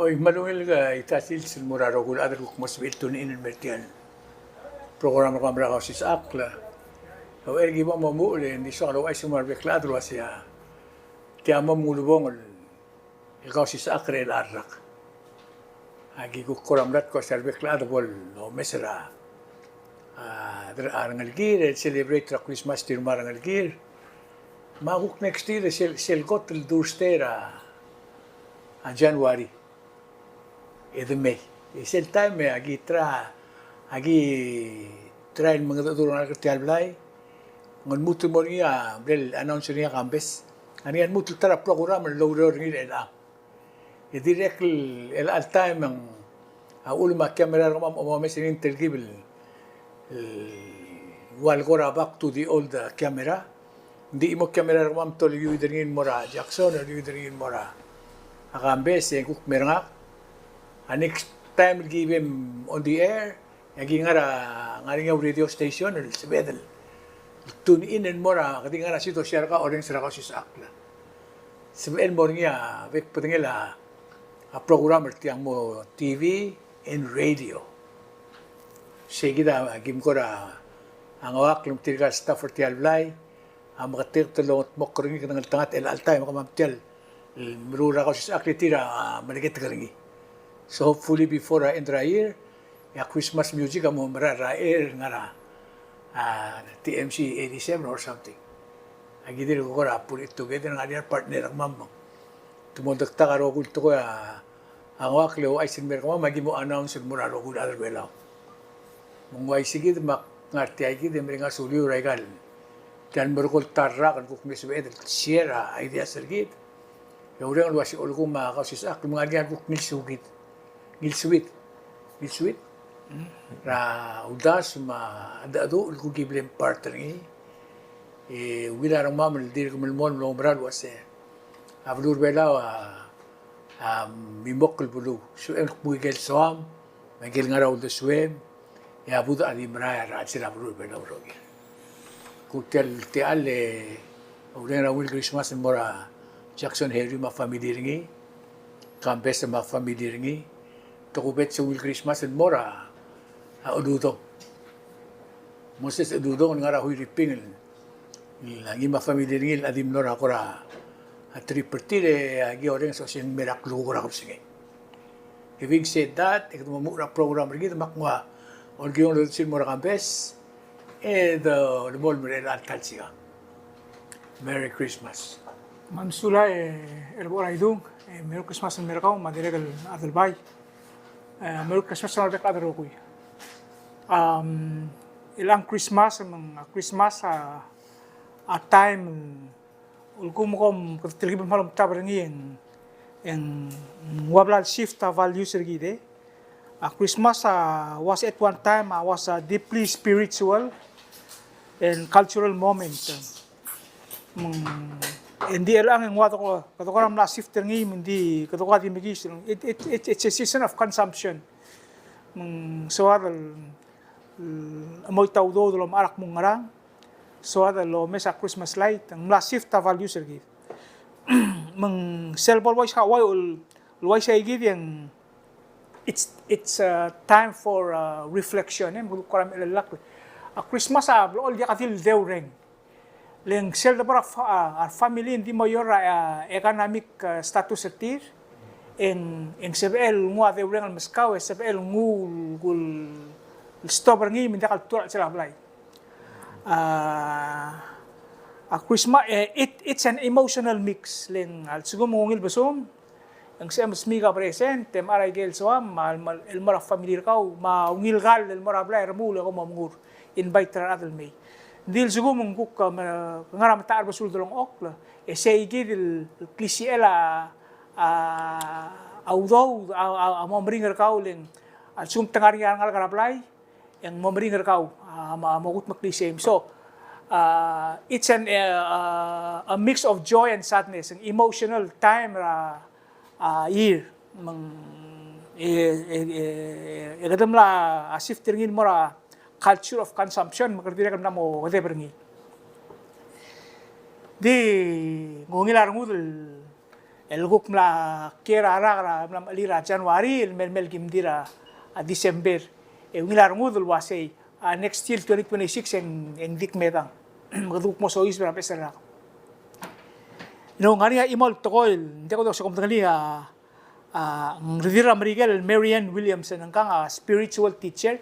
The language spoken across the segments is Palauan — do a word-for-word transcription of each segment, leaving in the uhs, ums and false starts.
Oi, me a ungil el ita sils el mo er a rokui el chad el kuk mo sebechir el tune in el mer tia el program er kemam er a Kausisechakl. Uchei er a ki bo momuchel e ng di soak el ouchais el mo er a rebek el chad el uasei tia mo mengulebongel el Kausisechakl er chelecha el rak. Aki kuk kora melatk el uasei a rebek el chad a bo lomes er a, a, a rengelekir el celebrate er a Christmas tir me a rengelekir. Me a kuk next year sel, sel kot el Thursday er a, a January e de mei. E sel taem e aki try, aki try el mengedecheduch er a rengalek er tia el blai. Ng lmuut el mo er ngii a mle announce er ngii a Kambes. Ng ngar er ngii a lmuut el ta er a program el loureor er ngii er chelechang. E dirrek el, el chelecha el taem e ng a uchul me a camera er kemam a mo omes er ngii ng telkib el, el ua el kora back to the old, uh, camera. Ng di chimo camera er kemam te okiuid er ngii el mo er a Jackson, okiuid er ngii el mo er a Kambes, e ng kuk me er ngak. A next time el ki bem on the air, e aki ngar er a, ngar er ngii a radio station el sebeched el tune in el mo er a, kede ngar er a sito siar ka orrenges er a Kausisechakl. Sebechel el mo er ngii a bek el bedengel a, a program er tiang, mo TV and radio. Sei kid a kim kora ngak el me tirka el staff er tia el blai a meketeket el longedmokl er ngii, kede ngeltengat er chelecha el taem e kemam tia el meruul er a Kausisechakl e tir a meleketek er ngii. So hopefully before a end er a year, e a Christmas music a mo merael er a air el ngar er a, a, TMC eighty-seven or something. Aki dirk kora put it together, ngar er ngii a partner er kemam. Te mo diktak a rokui el tekoi a, a ngak el ouchais el mer kemam, aki mo announce el mo er a rokui el chad er Belau. Me ng uaisei kid me ak ngar tia kid e meringel a suliu er aika el, tia el merekong el ta el rak el kuk mle sebeched el share a ideas er kid. E oureng el uasei a lsekum a Kausisechakl me ng ngar er ngii a kuk ngilsuit, ngilsuit, ngilsuit er a uldasu me a cheldecheduch el kuk ki bla lepart er ngii. E ungil a rengmam el dirk melemolem el oumera el uasei a beluu er Belau a, a mimokl el beluu. Sebechem el kmo ikel soam, me ikel ngar er a uldesuem, e a budech a di merael er a chelsel a beluu er Belau el rokir. Kuk tia el techall e oureng er a ungil Christmas el mo er a Jackson Harry me a family er ngii, Kambes me a family er ngii. Tokubets el ungil Christmas el mo er a, a Cheludong, Moses Cheludong el ngar er a Huiriping el, el ngii me a family er ngii el di mlo er a kora trip er tir, e aki orrenges el uasei ng mei er a klukuk er a kebesengei. Having said that, e kede mo muchel er a program er kid me ak nguu a olkiong el uldesuir el mo er a Kambes, e de, de mo er a chelecha el ta el sikang. Merry Christmas. Me a mesulang e, el bo er a idung, e, Merry Christmas el mer kau me a dirrek el chad el bai. E, Merry Christmas el mo er a rebek el chad el rokui. Am, chelechang Christmas, me ng, a Christmas a, a time el kuk kom, kede telkib el kmal omtab er ngii e ng, e ng ua bla el shift a values er kid e. A Christmas a was at one time a was a deeply spiritual and cultural moment. Me ng, e ng di chelechang e ng ua deko, kede kora mla shift er ngii me ng di, kede kora di mekiis. It, it, it, it's a season of consumption. Me ng soad el, el chemoit a udoud el omechar a kmo ng ngerang. Soad el omes a Christmas light, ng mla shift a values er kid. Me ng sel bo el uaisei, uai, el uaisei kid e ng, it's, it's a time for, uh, reflection, e, me kuk kora mechelellakl. A Christmas a blechoel diak di el deureng. Le ng sel debo er a fa-, a, a family ng di mo er a, a, economic, a, status er tir, e ng, e ng sebechel el nguu a deureng el meskau, e sebechel el nguu el, el stop er ngii me ng diak el tuar er a chelsel a blai. A, a Christmas, e, it, it's an emotional mix. Le ng a lsekum ng ungil besum, e ng sebechem el smiik a present, e mechar a ikel soam, me a, el mo er a family er kau, me a ungil kall el mo er a blai e remuul e kom omengur, invite er a rechad el mei. Ng di a lsekum ng kuk, me, ngar er a metacherbesul delengchokl, e sei kid el klisichel a, a, a udoud, a, a, a mo meringel er kau le ng, a lsekum te ngar er ngii a rengalek er a blai, e ng mo meringel er kau, a, mo, mo kutmeklii sel. So, a, it's an, a, a mix of joy and sadness, an emotional time er a, a, year. Me ng, e, e, e, e kede mla, a, shift er ngii el mo er a culture of consumption, me kede dirrek el mla mo kedeb er ngii. Di, ng ungil a rengud el el kuk mla kiei er a rak er a mla mechelir a January el mei el mei el kim di er a, a, December. E ungil a rengud el uasei, a, next year twenty twenty-six e ng, e ng di kmedang. Me kede kuk mo soiseb er a beches el rak. You know, ng ngar er ngii a chimo el tekoi el, ng diak kudengei a, a, ng redil er a Merikel el Marianne Williamson, ngkang a spiritual teacher.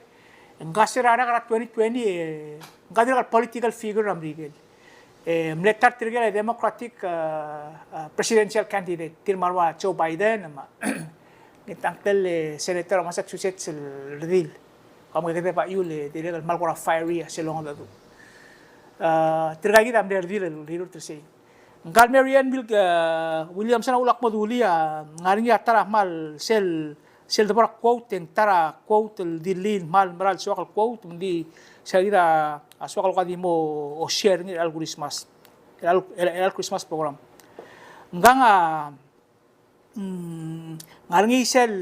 Ngka se er a rak er a twenty twenty, e, ngka dirrek el political figure er a Merikel. E, mle ta er tirke el Democratic, a, a, presidential candidate, tir me a rua Joe Biden, me a, ngii a ngklel, e, senator er a Massachusetts el redil. Kau me kede bai el, e, dirrek el kmal kora fiery a sel ongedecheduch. A, tirka kid a mle redil el rirurt er sei. Ngka el Marianne Wil-, e, Williamson a ulak mo dulii a, ng ngar er ngii a ta er a kmal sel, sel debo er a quote, e ng ta er a quote el di lii el kmal mera el soak el quote, me ng di sei kid a soak el kuk di mo share er ngii er a Christmas. Er a, er a, er a Christmas program. Ngkang a, mm, ng ngar er ngii sel,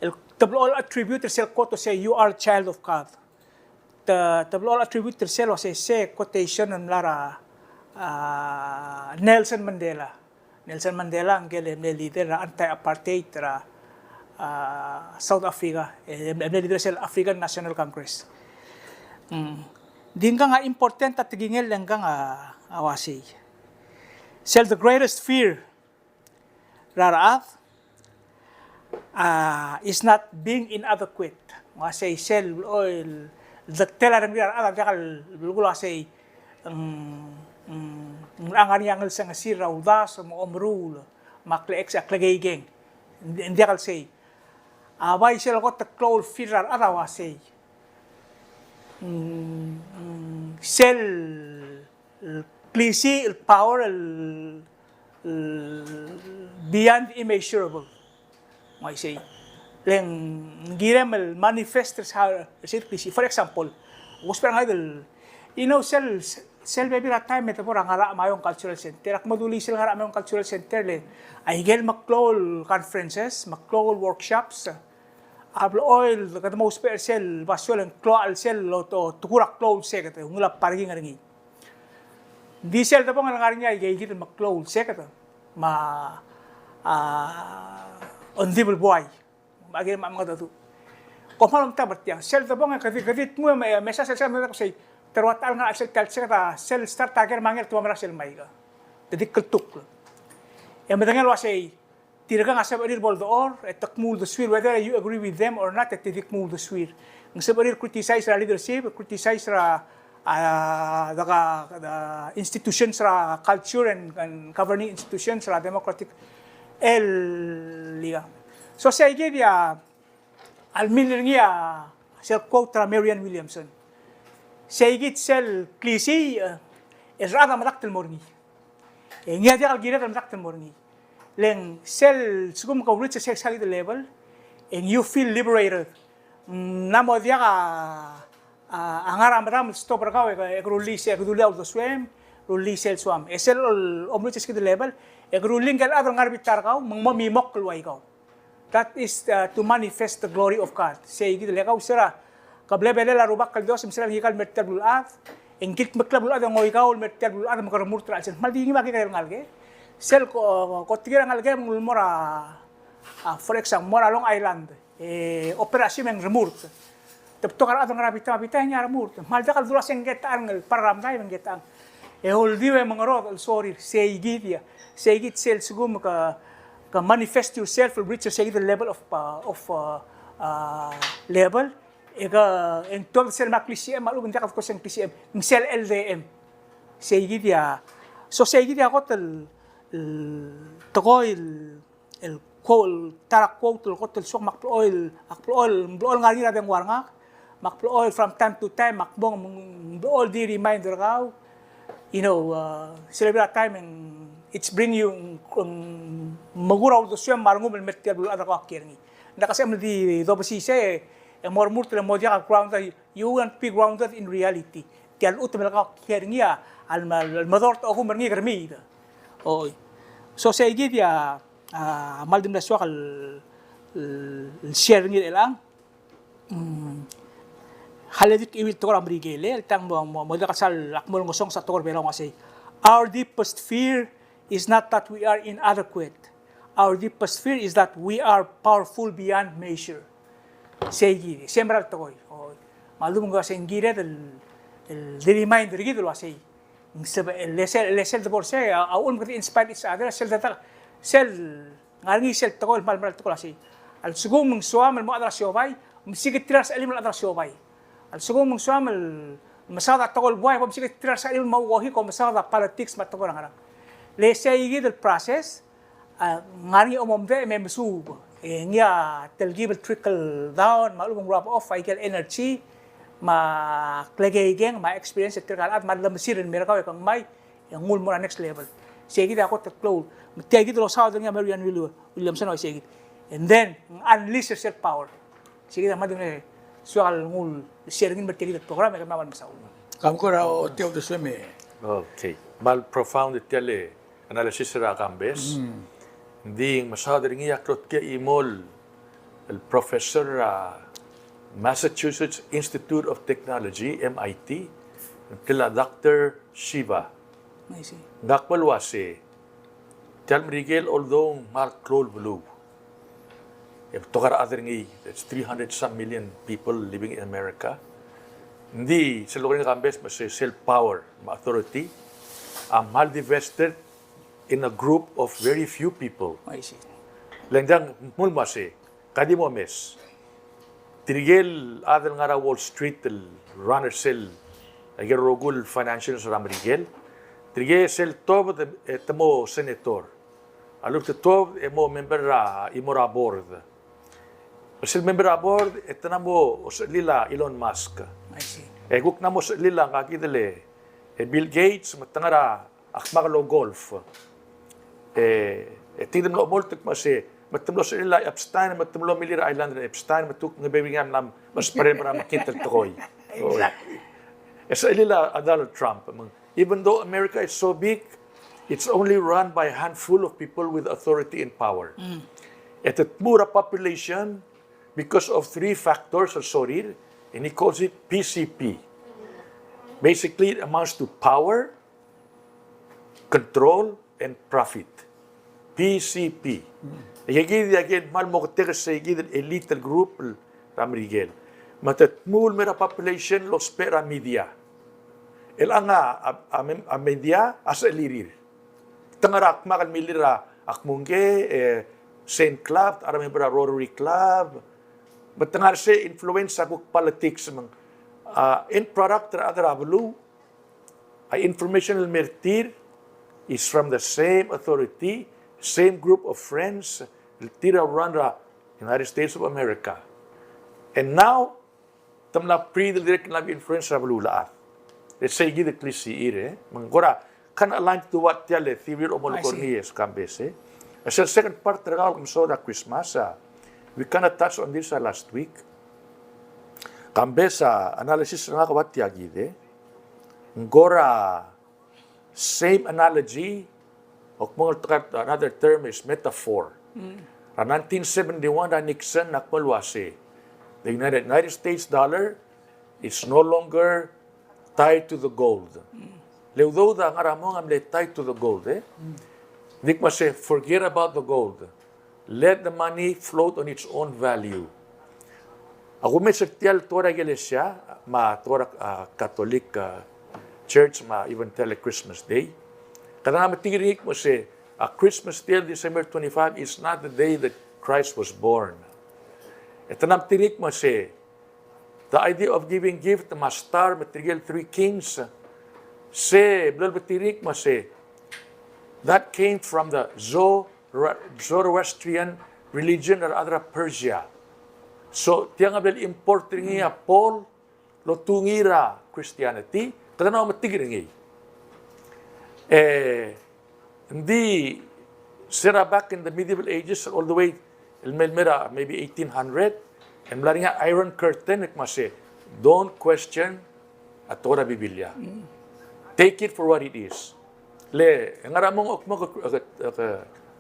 el, te blechoel attribute er sel quote el uasei, "You are a child of God." Te, te blechoel attribute er sel uasei, se quotation el mla er a, a, Nelson Mandela. Nelson Mandela ngike el mle leader er a anti-apartheid er a, a, South Africa. E, mle leader er sel African National Congress. Mm. Di ngkang a important a tekingel e ngkang a, a uasei, sel the greatest fear er a rechad, a, is not being inadequate. Ng uasei sel, o, el, dektel a rengrir a rechad a diak el belkul a uasei, ng, ng, ng ngar er ngii a ngelsengesir er a uldasu, me a omeruul, me a klecheksel, a klekeikeng. Ng di-, ng diak el sei. A bai sel kot el klou el fear er a rechad a uasei, mm, mm, sel el klisiich el power el, el beyond immeasurable. Ng uaisei. Le ng kirem el manifest er sel, sel klisiich. For example, ng ousbech er ngii el, you know, sel, sel bebil er a taem e te bo er a Ngarachamayong Cultural Center. Ak mo dulii sel Ngarachamayong Cultural Center le aike el meklou el conferences, meklou el workshops, a blechoel, kede mo ousbech er sel basio el klou el sel, o, o, tekoi er a klou el seked, ungil a parking er ngii. Ng di sel debong el ngar er ngii a ikei kid el meklou el seked, me a, a, ongdibel buai. Me a kirem a mengedecheduch. Kom kmal omtab er tiang. Sel debong e kede, kede dmu e, me, mesa sel, sel, me sei, te rua ta el ngar er sel tia el seked a, sel start a ker me a nger te ua mera sel maika. Te di kltukl. E medengei el uasei, tirkang a sebechir el bo ledechor, e te kmo uldesuir whether you agree with them or not, e te di kmo uldesuir. Ng sebechir el criticize er a leadership, criticize er a, a, the, the institutions er a culture and, and governing institutions er a democratic el liga. So sei kid a, a lmil er ngii a sel quote er a Marianne Williamson. Sei kid sel klisiich, e, el rechad a medakt el mo er ngii. E ngii a diak el kired el medakt el mo er ngii. Le ng sel lsekum ke reach er sei, sei kid el level, e ng you feel liberated. Ng mla mo diak a, a, a ngar er a medam el stop er kau, e ke, e ke rullii sei, e ke dulii a uldesuem, rullii sel soam. E sel om reach er sei kid el level, e ke rullii ngike el chad el ngar er a bita er kau, me ng mo mimokl el ua ikau. That is, uh, to manifest the glory of God. Sei kid el, e kau se er a, ke blebelel a Rubak el Dios, me se er a ngika el mer tia el beluulechad, e ng kiltmeklii a beluulechad e ng oikau el mer tia el beluulechad me ke remurt er a chelsel. Kmal di ngii me a kekerei el ngalek. Sel ko, ko tia el ngalek e ng mo er a, a, for example, mo er a Long Island, e, operasio me ng remurt. Te betok a rechad el ngar er a bita, bita e ng remurt. Me a diak el dula se ng ketang el program dai me ng ketang. E oldiu e mengerodech el sorir, sei kid a. Sei kid sel lsekum ke, ke manifest yourself, reach sei kid el level of, uh, of, uh, uh, level. E ke, e ng tuobed sel me a klisichem, me a lechub e ng diak el kmo se ng klisichem, ng sel L D M. Sei kid a. So sei kid a kot el, el tekoi el el quote, ta er a quote el kot el soak me ak blechoel, ak blechoel, blechoel ngar er ngii er a dengua er ngak, me ak blechoel from time to time, me ak mo, blechoel di remind er kau, you know, uh, sel bebil er a taem e ng, it's bring you, ng, mekur a uldesuem me a rengum el mer tia el beluulechad er kau a kiei er ngii. Ng diak a sebechem el di dobesisei, e mo remurt el mo diak a ground, you want to be grounded in reality. Tia el chutem el kau a kiei er ngii a, a le, a le medort a okum er ngii e ke remiid. Oi. So sei kid a, a, kmal di mle soak el, el, el share er ngii er chelechang. Mm. Kede di chiuii el tekoi er a Merikel, e le tang mo, mo, mo diak el sal, ak mo olengesonges a tekoi er a Belau me sei. Our deepest fear is not that we are inadequate. Our deepest fear is that we are powerful beyond measure. Sei kid, sei mera el tekoi. O, me a ldu me ng ua sei ng kired el, el di remind er kid el ua sei. Ng sebe-, el sel, el sel debo er sei, a, a uchul me kede inspire each other, sel dedak, sel ngar er ngii sel tekoi el kmal mera el tekoi el ua sei. A lsekum ng soam el mo chad er a siobai, mesiik tirka el sechelim el chad er a siobai. A lsekum ng soam el mesaod a tekoi el buai, bo mesiik tirka el sechelim el mo ohi, ko mesaod a politics me a tekoi er a ngerang. Le sei kid el process, a, ngar er ngii a omomdechem e mesuub. E ngii a telkib el trickle down, me a lechub e ng rub off a ikel energy, me a klekeikeng, me a experience er tirka el chad, me a lemesir el mer kau e kengmai, e nguu el mo er a next level. Sei kid a kot el klou. Me tia kid el losaod er ngii a Marianne Will-, Williamson a ua sei kid. And then, unleash er sel power. Sei kid a mad-, e, soak el nguu el share er ngii el mer tia kid el program, e kemam a mesaul. Kam kora o tia uldesuem e. Okay. Kmal profound tia el analysis er a Kambes. Mm. Ng di ng mesaod er ngii a klou el tia el chimo el professor er a Massachusetts Institute of Technology, M I T, ng tia el Doctor Shiva. I see. Ng kmal ua sei, tia el Merikel, although ng kmal klou el beluu, e betok a rechad er ngii, that's three hundred some million people living in America. Ng di sel loker er ngii a Kambes me se sel power me a authority a kmal di vested in a group of very few people. I see. Le ng diak, ng kmal ua sei, ka di mo omes. Tirke el chad el ngar er a Wall Street el run er sel, aike el rokui el financials er a Merikel. Tirke sel tuobed e te mo senator. A lechub e te tuobed e mo member er a, chimo er a board. Sel member er a board e te mla mo sechelil a Elon Musk. I see. E kuk mla mo sechelil a ngka kid el, e, Bill Gates, me te ngar er a a kmal mle golf. E, e tia kid a mlo omolt el kmo se, me te mlo sechelil a Epstein, me te mlo milil er a island er a Epstein, me te kuk ngebebil ngii a mla mesperem er a mekngit el tekoi. Exactly. E sechelil a Donald Trump. Me ng, even though America is so big, it's only run by a handful of people with authority and power. Mm. E te tmuu er a population because of three factors el sorir, and he calls it P C P. Basically, it amounts to power, control, and profit. P C P. Aike kid a ikel kmal mo ketek er sei kid el elite el group er a Merikel. Me te tmuu el mei er a population el ousbech er a media. Chelechang a, a, a media a sechelirir. Te ngar er a kmal milil er a kmo ngii, e, Saint Club, a re member er a Rotary Club. Me te ngar er sei influence a kuk politics me ng, a, end product er a rechad er a beluu, a information el mer tir is from the same authority, same group of friends, el tir a run er a United States of America. And now, te mla breed el dirrek el mla influence er a beluulechad. E sei kid el klisichir, e. Me ng kora, kind of aligned to what tia el theory el omelekoi er ngii, e, Kambes, e. E sel second part er kau el kmo soad a Christmas, a, we kind of touched on this, a, last week. Kambes, a, analysis er ngak a ua tia kid, e. Ng kora same analogy, o kmo ng tekoi, another term is metaphor. Mm. Er a nineteen seventy-one er a Nixon a kmo el uase, the United, United States dollar is no longer tied to the gold. Mm. Le udoud a ngar er a mong a mle tied to the gold, e? Mm. Ng di kmo se, forget about the gold. Let the money float on its own value. A kumes er tia el tekoi er a ikelesia, me a tekoi er a, a, Catholic, a, Church, me a even tia el Christmas Day. Kede metik er ngii kmo se, a Christmas Day, December twenty-five, is not the day that Christ was born. E te metik er ngii kmo se, the idea of giving gift me a star me tirke el three kings, se, blo el metik er ngii kmo se, that came from the Zo-, Zoroastrian religion er a rechad er a Persia. So, tiang a blo el import er ngii a Paul, el otuu ngii er a Christianity, kede metik er ngii. E, ng di se er a back in the medieval ages, all the way, el mei, el mei er a maybe eighteen hundred, e ng mla er ngii a Iron Curtain, el kmo se, don't question a tekoi er a Biblia. Mm. Take it for what it is. Le, e ngar er a mong, kmo ke, ke, ke,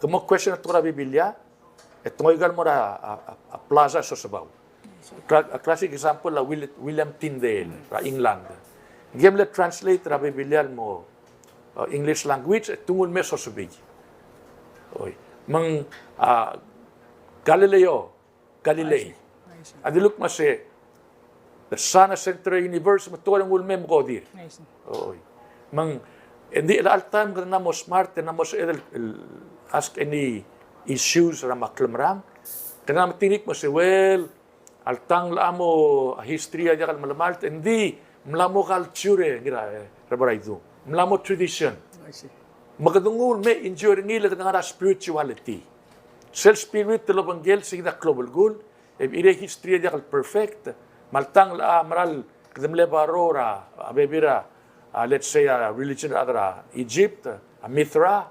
ke mo question a tekoi er a Biblia, e te ngoi kau el mo er a, a, a, a plaza e sosebau. Cla-, a classic example a Will-, William Tyndale, er a England. Ngii a mle translate er a Biblia el mo uh, English language, e te nguu el mei e sosebii. Oi. Me ng, uh, Galileo Galilei. I see. I see. A dilu el kmo se the sun a center of the universe, me te kora nguu el mei e mekodir. I see. Oi. Me ng, e ng di chelecha el taem kede mla mo smart, e mla mo sebeched el, el ask any issues er a mle klemerang, kede mla metik el kmo se, well, a letang el mo history a diak el melemalt, e ng di mla mo culture, e, ngera, e, Reverend Idung. Mla mo tradition. I see. Me kede nguu el mei e enjoy er ngii le kede ngar er a spirituality. Sel spirit el obengkel, se kid a klou el belkul, e bechirii a history a diak el perfect, me a letang el mera el kede mle borrow er a, a bebil er a, a, let's say, a religion er a, er a Egypt, a Mithra,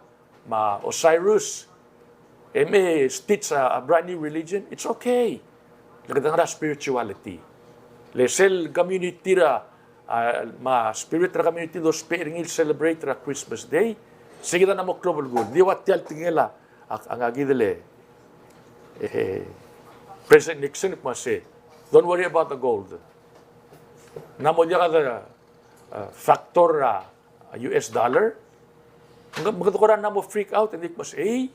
me a Osiris, e mei e stitch a, a brand new religion, it's okay. Le kede ngar er a spirituality. Le sel community er a, a, me a spirit er a community el dousbech er ngii el celebrate er a Christmas Day, se kid a mla mo klou el belkul. Ng di ua tia el tekingel a, a, a ngak kid el, e, President Nixon el kmo se, don't worry about the gold. Ng mla mo diak a, a, factor er a, a, U S dollar. Me kede kora mla mo freak out, e ng di kmo se, ei,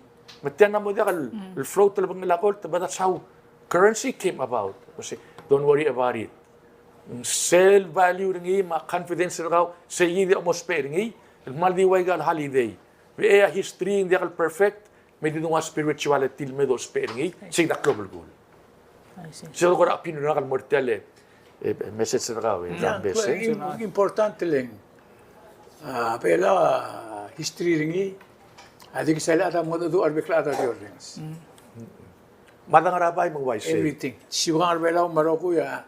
me tia ng mla mo diak el, el float el obengkel a gold, but that's how currency came about. Kmo se, don't worry about it. Sel value er ngii me a confidence er kau, se kid a mo ousbech er ngii, el kmal di ua ika el holiday. Bechiu a history ng diak el perfect, me di dengua spirituality el me dousbech er ngii, se kid a klou el belkul. I see. Se kora opinion er ngak el mo er tia el, e, message er kau, e, Rambes, e. Important el ng, a, Belau a history er ngii, a di kuk sel chad a mengedecheduch a rebek el chad er a di orrenges. Me a dang er a bai me ng uaisei. Everything. Siukang er a Belau me a rokui a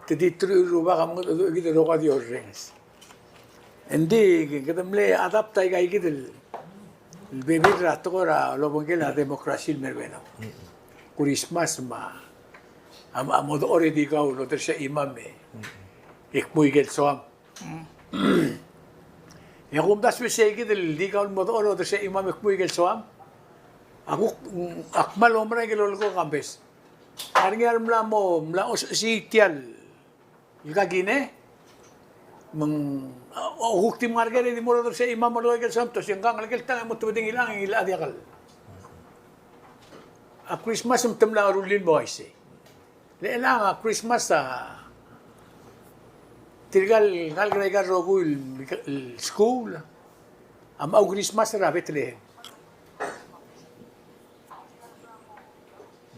te di truich el rubak a mengedecheduch er kid el rokui a di orrenges. Ng di kede mle adapt aika kid el bebil er a tekoi er a lobengkel a democracy el mei er a Belau. Christmas me a, a, a mo dechor e di kau el odersii a chimam e kmu ikel soam. E a kumdasu e sei kid el di kau el mo dechor e odersii a chimam e kmu ikel soam. A kuk, ak kmal oumera ikel lolekoi, Kambes. A ngar er ngii a remla mo, mla osechesii tia el kakine, me ng, o, o kuk di mngar ker e di mo odersii a chimam el mo lolekoi ikel soam, te osengkang el ker el tang e mo tebedii ngilai, ngilai a diak el. A Christmas me te mla rullii el mo uaisei. Le chelechang a Christmas a tirka el ngalek er aika el rokui el, el skuul a mla Christmas er a Bethlehem.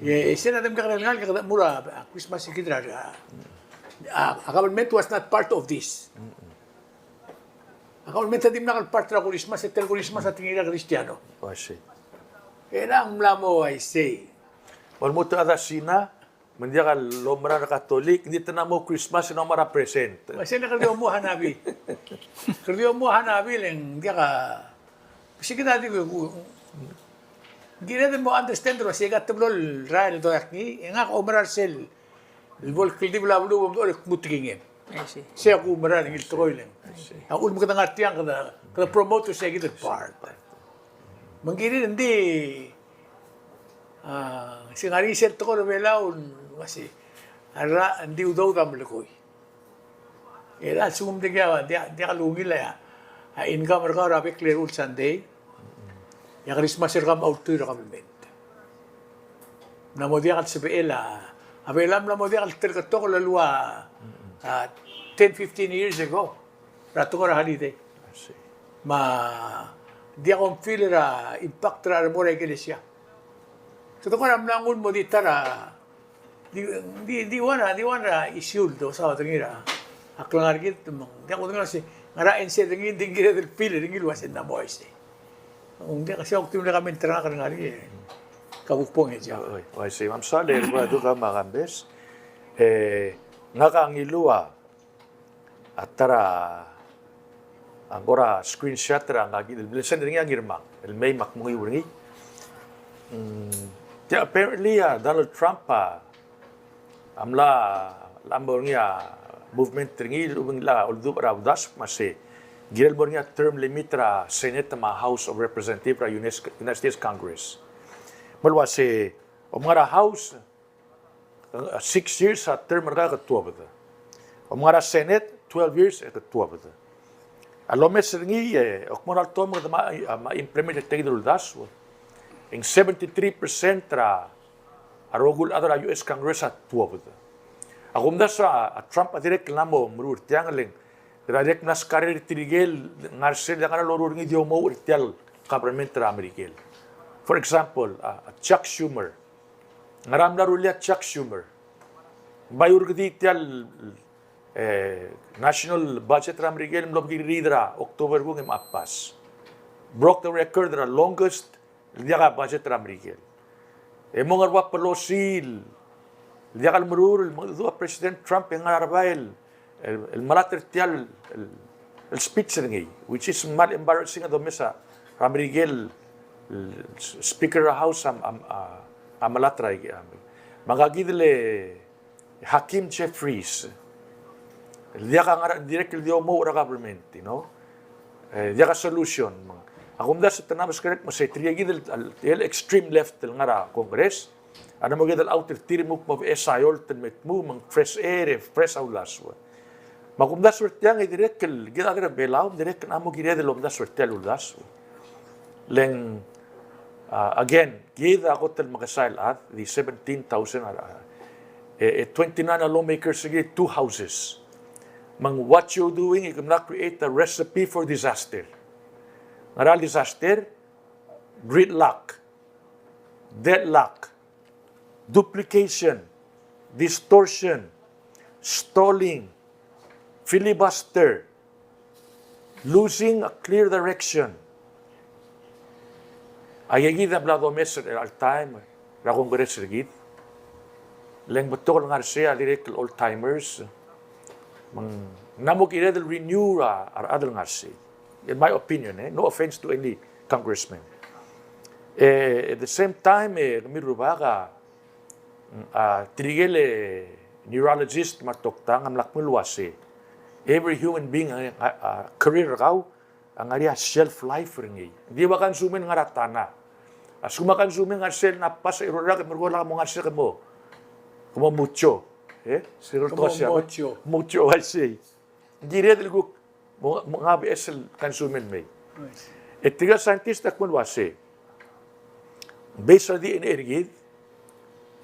E, e sel a di mle kekerei el ngalek e kede mla er a Christmas er kid er a, a, a government was not part of this. A government a dimlak el part er a Christmas, e tia el Christmas a tekingir a Kristiano. Oh, I see. E ng mla mo uaisei. Me a lmuut a chad er a Sina, me ng diak loumera er a Katolik, ng di te mla mo Christmas e ng mla mo er a present. Uaisei e kede di omuchel a Hanabi. Kede di omuchel a Hanabi le ng diak a, se kid a di, ng kired el mo understand el uasei aika teblo el rael el doiak ngii, e ngak a oumera er sel el bo el kldibel a beluu e bo mdechor e kmu tekingem. I see. Sei a kuumera er ngii el tekoi el. I see. A uchul me kede ngar tiang kede, kede promote er sei kid el part. Me ng kirir, ng di, a, se ngar er ngii sel tekoi er a Belau el uasei, a rrach, ng di udoud a melekoi. E a lsekum ng diak, diak, diak lungil a, a income er kau er a bek el eru el sandei, e a Christmas er kau a mla ultuil er a government. Ng mla mo diak el sebechel a, a Belau a mla mo diak el terketok el ua, a, ten, fifteen years ago er a tekoi er a holiday. I see. Me ng diak kom feel er a impact er a remo er a ikelesia. Kede kora mla nguu el mo di ta er a, di, di, di one er a, di one er a issue el dosaod er ngii er a klengar er kid, me ng diak kudengei el uasei, ngar er a answer er ngii, ng di ng kired el feel er ngii el uasei ng mla mo uaisei. Ng diak, sei a kuk di mle comment er ngak el ngar er ngii, ka kuk bong e jia. Oi, oi, uaisei, me a msa le, kuk a duk a me a Kambes. E, ngak a ngiluu a a ta er a, a ng kora screenshot er a ngak el bla lesend er ngii a Ngirmang el mei me ak mengiu er ngii. Mm, tia apparently a Donald Trump a, a mla, a mo er ngii a movement er ngii el lechub e ng mla oldubech er a uldasu me se ng kirel mo er ngii a term limit er a Senate me a House of Representatives er a United States Congress. Me le uase, om ngar er a House, six years a term er kau e ke tuobed. Om ngar er a Senate, twelve years e ke tuobed. A lomes er ngii, e, ak mo er a lto me kede ma, a, ma implement er tia kid el uldasu. E ng seventy-three percent er a, a rokui el chad er a U S Congress a tuobed. A kumdasu a, a Trump a dirrek el mla mo meruul er tiang, le ng, er a dirrek el mla skarer er tirke el ngar er sel, diak a loruul er ngii di omouch er tia el government er a Merikel. For example, a, a Chuck Schumer. Ngera mla rullii a Chuck Schumer? Bai urkedii tia el, e, national budget er a Merikel el mlo bekirir er a October kung e mla pass. Broke the record er a longest el diak a budget er a Merikel. E mo ngar er a Pelosi el diak el meruul el mengedecheduch a President Trump e ngar er a rebai el, el, el melatk er tia el, el, el speech er ngii, which is mal embarrassing a domes er a Merikel el Speaker er a House a, a, a, a melatk er a, a, me ngka kid el Hakeem Jeffries. El diak a ngar er a, dirrek el di omouch er a government, you know. E, diak a solution. A kumdasu e te mla meskak me se tirke kid el, el, el extreme left el ngar er a Congress a mla mo kired el out er tir me kuk mo beches a eolt el me tmuu me ng fresh air, e fresh a uldasu. Me a kumdasu er tiang e dirrek el kid a chad er a Belau, dirrek el mla mo kired el omdasu er tia el uldasu. Le ng, a, again, kid a kot el mekesai el chad, di seventeen thousand a, a, e, e twenty-nine a lawmakers er kid, two houses. Me ng what you're doing, e ke mla create a recipe for disaster. Ngera el disaster? Gridlock, deadlock, duplication, distortion, stalling, filibuster, losing a clear direction. Aika kid a bla domes er a all time er a Congress er kid. Le ng betok el ngar er sei a dirrek el old timers. Me ng mla mo kired el renew a, a rechad el ngar er sei. In my opinion, e, no offense to any congressman. E, at the same time, e, kemiu el rubak a, a, tirke el neurologist me a toktang a mla kmu el uase every human being a, a, a career er kau a ngar er ngii a shelf life er ngii. Ng di ua consume el ngar er a tana. A lsekum a consume el ngar er sel mla pass a eru el rak e merekong e lak mo ngar er sei e ke mo, ke mo mucho. E? Sel kmo mucho. Mucho, I see. Ng kired el kuk mo, mo ngar er a beches el consume el mei. E tirke el scientist a kmo el uase based on the D N A er kid,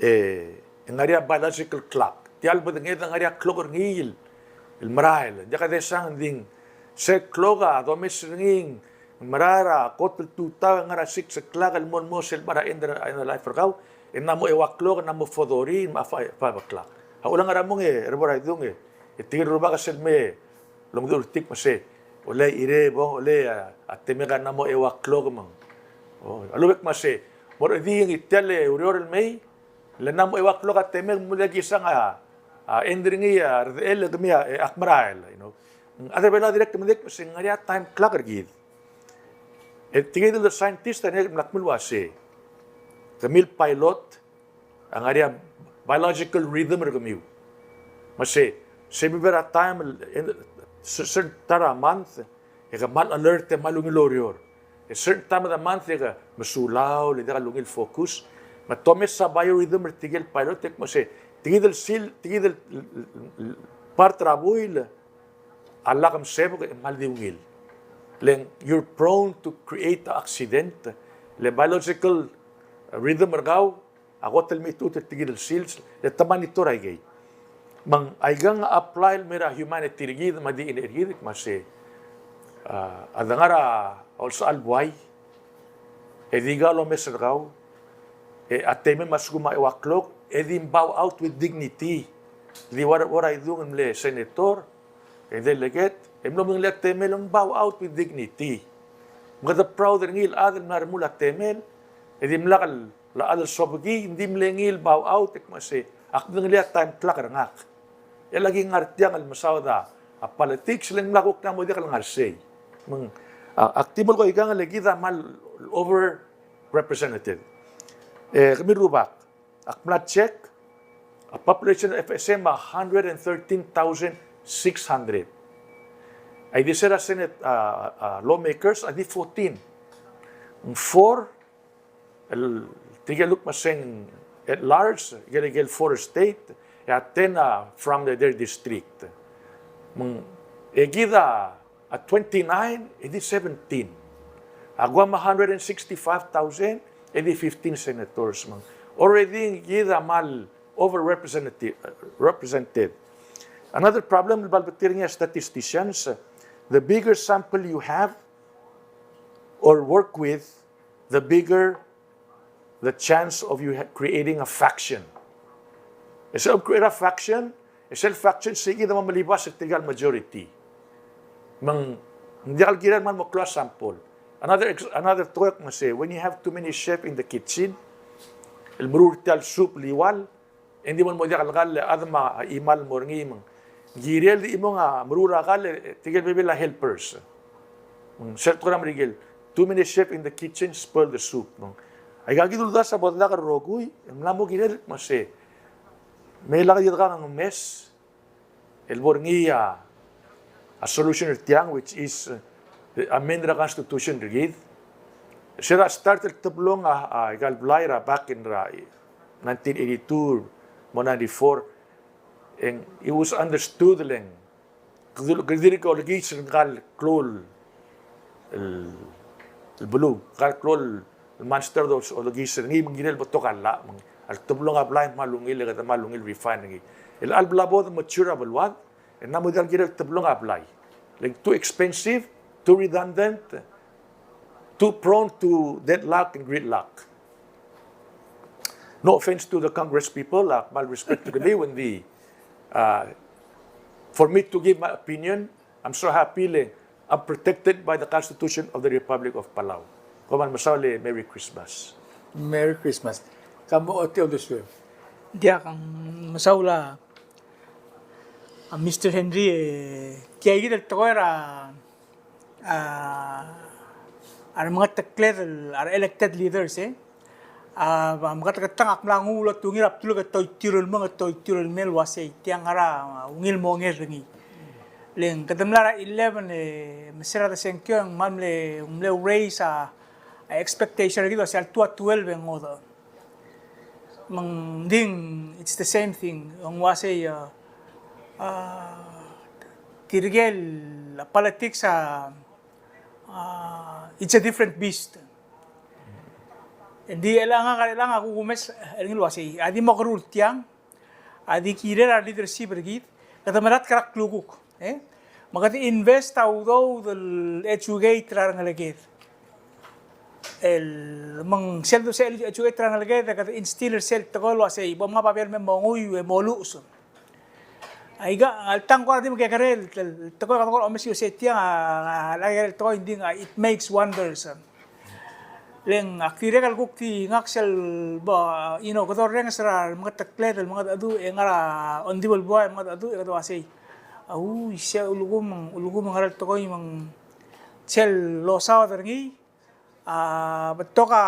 e, e ngar er ngii a biological clock. Tia el bedenged a ngar er ngii a clock er ngii el, el merael. Diak a desang, ng di sel clock a domes er ngii el merael er a kot el tutau e ngar er a six o'clock el mo, mo sel bar a end er a, end er a life er kau, e ng mla mo eua clock, ng mla mo four thirty, me a five, five o'clock. A uchul a ngar er a mong e, er a bo er a idung e, e tirke el rubak a sel me lomdechor er tir me se, ole, irei bo, ole, a, a temek a ng mla mo eua clock me ng. O, a lobek me se, mo er a di ngii tia el ureor el mei, le ng mla mo eua clock a temek, me ng mle kisang a, a, end er ngii a redechel e kemiu a, e, ak merael, you know. A chad er a Belau a dirrek el medengei me se ng ngar er ngii a time clock er kid. E tirke el scientist a dirrek el mla kmo el uase, kemiu el pilot, a ngar er ngii a biological rhythm er kemiu. Me se, se bebil er a time, el, en, cer-, certain time er a month, e ke kmal alert e kmal ungil oureor. E certain time of the month, e ke mesulang, e diak lungil focus. Me te omes a biorhythm er tirke el pilot, e kmo se, tia kid el sil, tia kid el, el, el, el part er a buil, a lak msebek e kmal di ungil. Le ng you're prone to create accident, le biological rhythm er kau, a kot el mechitechut er tia kid el sils, le te monitor aikei. Me ng aikang a apply el mei er a humanity er kid, me a D N A er kid, me se, a, a de ngar er a olsechal buai, e di kau el omes er kau, e a temem a lsekum a eua klok, e di bow out with dignity. Di ua, ua er a idung el mle senator, e delegate, e mlo medengelii a temel, ng bow out with dignity. Me kede proud er ngii el chad el mla remuul a temel, e dimlak el chad el sobekii, ng di mle ngii el bow out, e kmo se, ak medengelii a time clock er ngak. E lak ki ngar tiang el mesaod a politics, le ng mla kuk ng mo diak el ngar sei. Me ng, a, ak di melekoi aikang le kid a kmal overrepresented. E, kemiu el rubak, ak mla check, a population er a F S M a hundred and thirteen thousand six hundred. A di se er a Senate, a, a, lawmakers, a di fourteen. Ng four, el, tirke el kmo se ng at large, ikel, ikel four state, e a ten a from the, their district. Me ng, e kid a, A twenty-nine, e di seventeen. A Guam a hundred and sixty-five thousand, e di fifteen senators me ng. Already kid a mal overrepresented, represented. Another problem el bal betir er ngii a statisticians, the bigger sample you have or work with, the bigger the chance of you ha-, creating a faction. E sel create a faction, e sel faction sei kid a mo melibas er tirka el majority. Me ng, ng diak el kirel el mal mo klou a sample. Another ex-, another talk me sei, when you have too many chef in the kitchen, el meruul er tia el soup el iual, e ng di mo el mo diak el kall a chad me a chimal el mo er ngii me ng kirel di chimong a meruul a kall, e tirke el bebil a helpers. Me ng sel tekoi er a Merikel, too many chef in the kitchen spoil the soup. Me ng, aika kid el uldasu a bo dedak el rokui, e ng mla mo kirel me sei. Me lak di dekang a mess, el bo er ngii a, a solution er tiang, which is, uh, amend er a constitution er kid. Se er a start el teblong a, a, aika el blai er a back in er a nineteen eighty-two mo ninety-four, e ng, it was understood le ng, kede, kede dirk olekiis er ngka el klou el, el beluu, ngka el klou el monster el olekiis er ngii me ng kirel el betok a llach, me ng, a le teblong a blai me ng kmal ungil, e kede kmal ungil refine er ngii. El chelecha el bla bo de mature a beluad, e ng mla mo diak el kirel el teblong a blai. Le ng too expensive, too redundant, too prone to deadlock and gridlock. No offense to the Congress people, uh, kmal respect er kemiu, when the, uh, for me to give my opinion, I'm so happy le I'm protected by the Constitution of the Republic of Palau. Kom kmal mesaul e Merry Christmas. Merry Christmas. Ka mo ochotii a uldesuem? Diak, ng mesaul a, a Mister Henry, e, tia kid el tekoi er a, a, a remengetekled el, a re elected leaders, e. A, a, meketeketang ak mla nguu el otungii er a bdeluk e te oitiu el mong, e te oitiu el mei el uasei tiang a ngar er a, a, ungil monged er ngii. Le ng kede mla er a eleven, e, me se er a desengkio e ng kmal mle, mle raise a, a expectation er kid el uasei a le tua twelve e ng ngodech. Me ng di, it's the same thing. Ng uasei, a, a, tirke el politics a, a, it's a different beast. Ng di chelechang, chelechang a kumes er ngii el uasei, a di mo keruul tiang, a di kirel a leadership er kid, kede melatk er a klukuk, e? Me kede invest a udoud el educate er a rengeleked. El, me ng sel, sel educate er a rengeleked, e kede instill er sel tekoi el uasei, bo mngai a babier el me monguiu e moluches. Aika, alta ng kora di mekekerei el, el tekoi el kede kora omes er sei tiang, a, a, a, el tekoi, ng di, a, it makes wonders. Le ng, ak dirrek el kuk di ngak sel bo, you know, kede orrenges er a remengetekled el mengedecheduch e ngar er a ongdibel buai el mengedecheduch e kede uasei, a, ui, se ulekum, ulekum ng ngar er a tekoi me ng sel losaod er ngii, a, betok a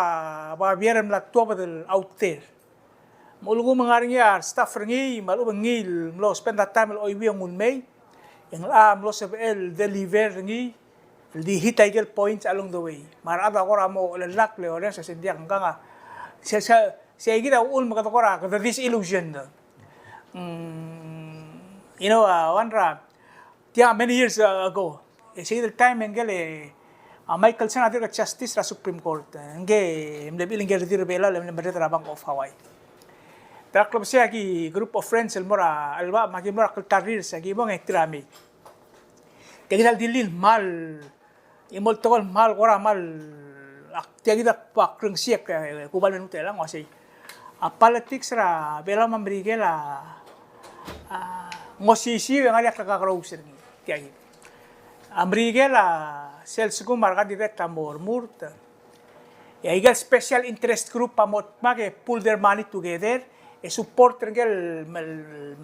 babier el mla tuobed el out there. Me ulekum ng ngar er ngii a staff er ngii, me a lechub e ngii el mlo spend a time el chuieuii e nguu el mei, e ng locha mlo sebechel el deliver er ngii, el di hit aike el points along the way. Me a rechad a kora mo chelellakl e orrenges el uasei ng diak, ngkang a, se, se, se kid a uchul me kede kora, kede disillusioned. Mm, you know, a, one er a, tiang many years, uh, ago. E sei el time e ngike el, a, Michaelson a dirk justice er a Supreme Court. E ngike e mle bechil ngike el redil er a Belau el mle merreder er a Bank of Hawaii. Te er a klebesei a ki group of friends el mo er a chelebacheb me a ki mo er a kltarrir, se ki mong e tir a mei. Tia kid a ldilil el kmal, e mo el tekoi el kmal, kora kmal, ak, tia kid a kbo krengsiik, e, e, kubal me lmuut el uasei, a politics er a Belau me a Merikel a, a, ng osisiu e ng ngar er ngii a klekerous er ngii, tia kid. A Merikel a sel lsekum a re candidate a mo remurt, e aike el special interest group a mo dmak e pool their money together, e support er ngike el, el,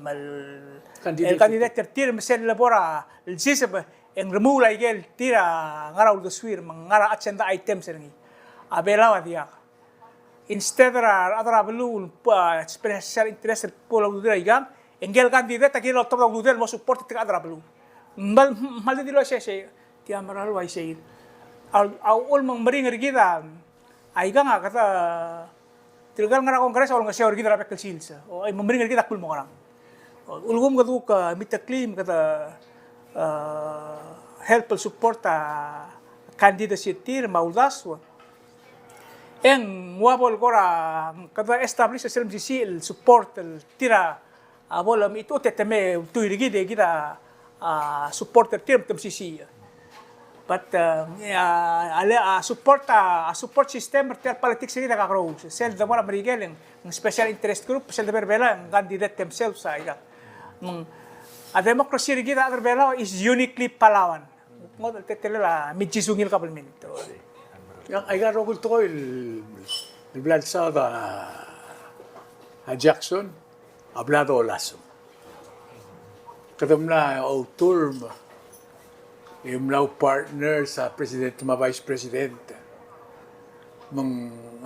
el, el candidate er tir, me sel lebo er a lsiseb, e ng remuul aike el tir a ngar er a uldesuir, me ng ngar er a agenda items er ngii. A Belau a diak. Instead er a rechad er a beluu el, a, special interest el bo el ududir aikang, e ngike el candidate a kirel oltobed a ududir el mo support er tirka el chad er a beluu. Kmal, kmal di dilu el uaisei, tia mera el uaisei. A, a uchul me ng meringel er kid a, aikang a kede, tirka el ngar er a Congress a olengeseu er kid er a bek el sils. O, e me meringel er kid a kuk mo ngerang. O, ulekum kede kuk, a, miteklii me kede, a, help el support a candidacy er tir me a uldasu. E ng ua bo el kora kede establish er sel mesisiich el support er tir a bo lemechitechut e te me ultuil er kid e kid a, a, support er tir me te mesisiich. But, uh, a, a, a support, a, a support system er tia el politics er kid a kakerous. Sel debo er a Merikel e ng special interest group, sel debo er a Belau e ng candidate themselves a ikang. Me ng, a democracy er kid a rechad er a Belau is uniquely Palauan. Ng ngodech el teletelel a mei e ng ungil kabelment. Ng, aika el rokui el tekoi el, el bla lsaod a Jackson, a bla dolasem. Kede mla outerm, e mla partners a president me a vice president. Me ng,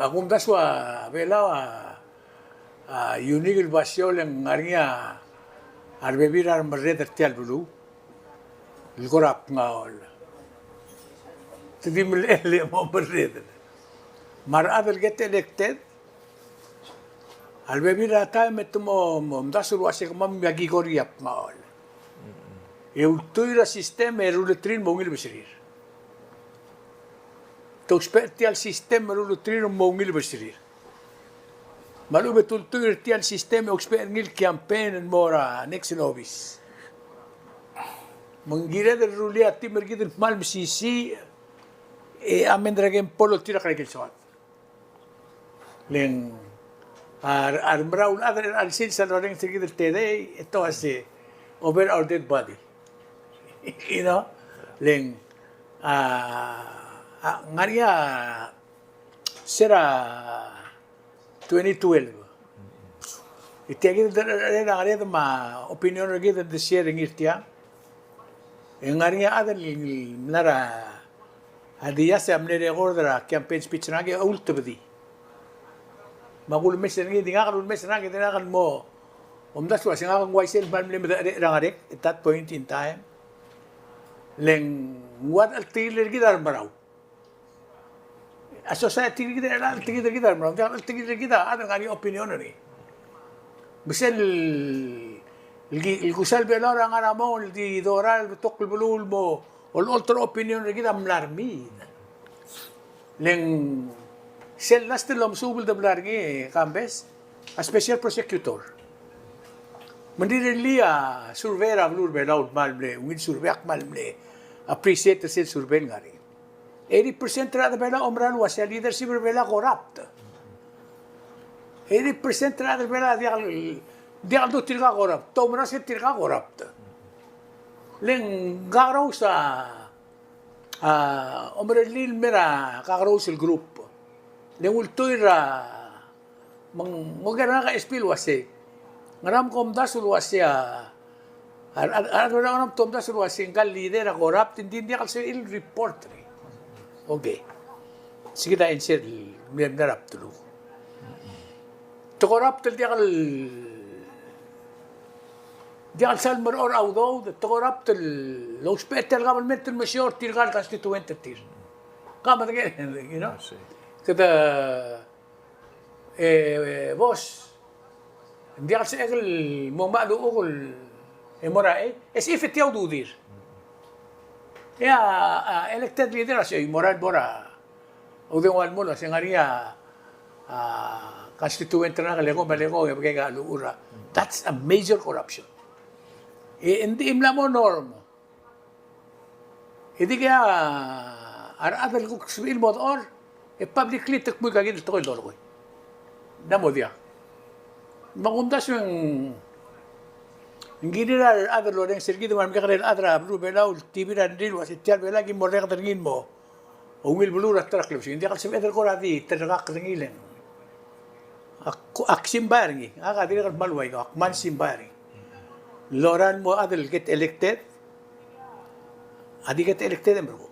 a kumdasu a Belau a, a unique el basio el ngar er ngii a rebebil er a remerreder er tia el beluu el kora pngaol. Te di mle, le mo merreder. Me a rechad el get elected, a rebebil er a taem e te mo, mo omdasu el uase kemam a ki kora pngaol. E ultuil er a system e ruleterir el mo ungil beserir. Te ousbech er tia el system e ruleterir el mo ungil beserir. Me a lechub e te ultuil er tia el system e ousbech er ngii el campaign el mo er a next el obis. Me ng kired el rullii a team er kid el kmal mesisiich, e a mei er a kempol el oltirakl er a ikel soad. Le ng, a, a remerau el chad er a chelsel sel lorrenges er kid el tedei, e te uase over our dead body. You know? Le ng, a, a, ngar er ngii a se er a twenty twelve. E tia kid el, er a ngered me a opinion er kid el de share er ngii er tiang. E ngar er ngii a chad el mla er a, a dias e a mle record er a campaign speech er ngak e ultebedii. Me ak ulemes er ngii, di ngak el ulemes er ngak, e di ngak el mo omdasu el uase ngak ng uaisei el kmal mle medecherecher er a ngerek at that point in time. Le ng ua chelterir er kid a remerau. A society er kid a, a chelterir er kid a remerau, a chelterir er kid a, a ngar er ngii a opinion er ngii. Me sel, el ki, el kusa el Belau er a ngar er a mong el di dorael el betok el beluu el mo olecholt er a opinion er kid a mla er mid. Le ng sel last el omesuub el de bla er ngii, Kambes, a special prosecutor. Me ng rirellii a survey er a beluu er a Belau el kmal mle, ungil survey a kmal mle appreciate er sel survey el ngar er ngii. Eighty percent er a rechad er a Belau a omerael el uase a leadership er a Belau a corrupt. Eighty percent er a rechad er a Belau a diak, diak el du tirka corrupt. Te oumera se tirka corrupt. Le ng kakerous a, a, omerellii el mei er a kakerous el group. Le ng ultuil er a Me ng oker er ngak a S P el uasei, ngera me kom omdasu el uasei a, a, a, a, ngera me kom omdasu el uasei ngka el leader a corrupt, e ng di ng diak el sebechir el report er ngii. Okay. Sei kid a answer el mle mla er a bdeluk. Te corrupt el diak el, diak el sal merechorech a udoud, te corrupt el ousbech er tia el government el mesiou er tirka el constituent er tir. Ka medengei, you know? I see. Kede e, e, boss, ng diak el sebechek el mo mad a uchul e mo er a, e, as if e tia a ududir. E a, a, elected leader a sei, mo er a, mo er a, udengua el mo el uasei ng ngar er ngii a, a, constituent er ngak el eko me a leko, e bekek a luchul er a. That's a major corruption. E, ng di mla mo norm. E di kea, a rechad el kuk sebechir el mo dechor, e publicly te kmu aika kid el tekoi el dolekoi. Ng mo diak. Me ak omdasu e ng kirir a rechad el orrenges er kid me a remekekerei el chad er a beluu er a Belau el tibir a rengrir el uasei tia el Belau a ki mo orreked er ngii el mo ungil beluu er a ta er a klebesei. Ng diak el sebeched el kora di terrekakl er ngii le ng Ak, ak simbai er ngii, ak a dirrek el kmal ua ikau, ak kmal simbai er ngii. El lorael el mo chad el get elected, a di get elected e merekong.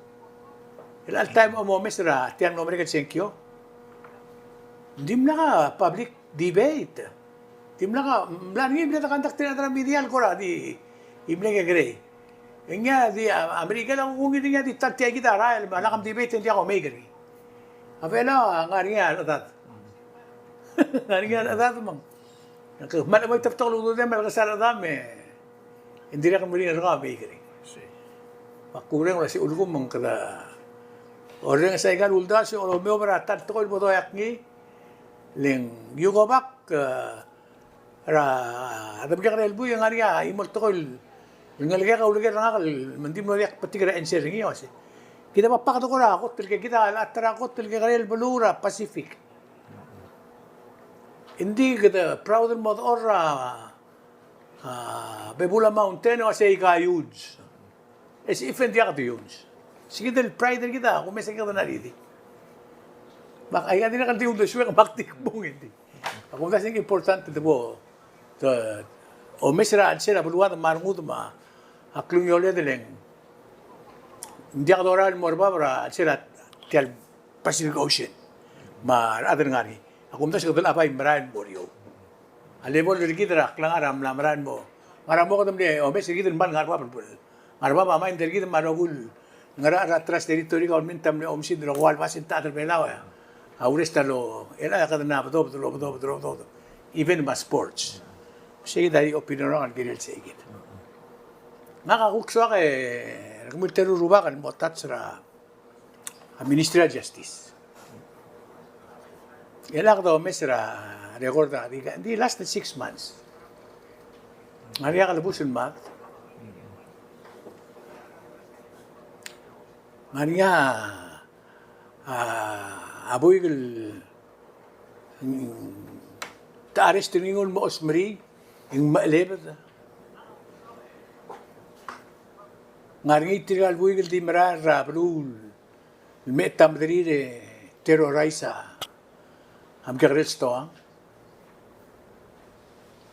El chelecha el taem a mo omes er tia el mlo merek el sengkio, dimlak a public debate. Dimlak a, mla er ngii, mle de conduct er a media el kora di, di mle kekerei. E ngii a di, a, a Merikel a kuk ngii di ngii a di ta er tia kid a rael, me a lak mdebate e ng diak omeik er ngii. A Belau a ngar er ngii a rechedad. Ngar er ngii a rechedad me ng. Ng kmal mo itebetok el ududem el kesai a rechedam e ng dirrek el meringel er kau a meik er ngii. Me ak oureng el uase ulekum me ng kede orrenges aika el uldasu e omeob er a ta el tekoi el bo doiak ngii, le ng you go back, e, er a, a debekekerei el buik e ng ngar er ngii a chimo el tekoi el ngelekek a uleker er ngak el me ng di mlo diak betik er a answer er ngii el uase, kid a bo pak de kora kot el ke, kid a ta er a kot el kekerei el beluu er a Pacific. Ng di kede proud el mo dechor er a, a, Beulah Mountain el uase aika huge. E se even diak de huge. Se kid el pride er kid a kumes e kid a ngar er ngii. Me aika dirrek el di uldesuek me ak di kbong e ng di. A kumdasu e ng important el debo, te, omes er a chelsel a beluad me a rengud me a klungioled el ng diak dorael el mo er bab er a chelsel a tia el Pacific Ocean me a rechad el ngar er ngii. A kumdasu e kede locha bai merael el mo er eou. A level er kid er a klengar a mla merael el mo, ngar er a mo kede mle omes er kid el kmal ngar er bab el, ngar er bab a mind er kid me a rokui el ngar er a Trust Territory, government a mle oumesingd el rokui el basent a chad er a Belau a, a urrest a lo, el a kede mla bedobed, bedobed, bedobed, bedobed. Even me a sports. Sei kid a di opinion er ngak el kirel sei kid. Ngak a kuk soak e, er kemiu el teru el rubak el mo touch er a a Ministry of Justice. E a kede omes er a record a di, di last six months. Ng ngar er ngii a kelebus el mad. Ng ngar er ngii a, a, a buik el, mm, te arrest er ngii el mo osmerii, e ng mechelebed. Ng ngar er ngii tirka el buik el di merael er a beluu el me ta mederir e terrorize a, a mekekerei el stoang.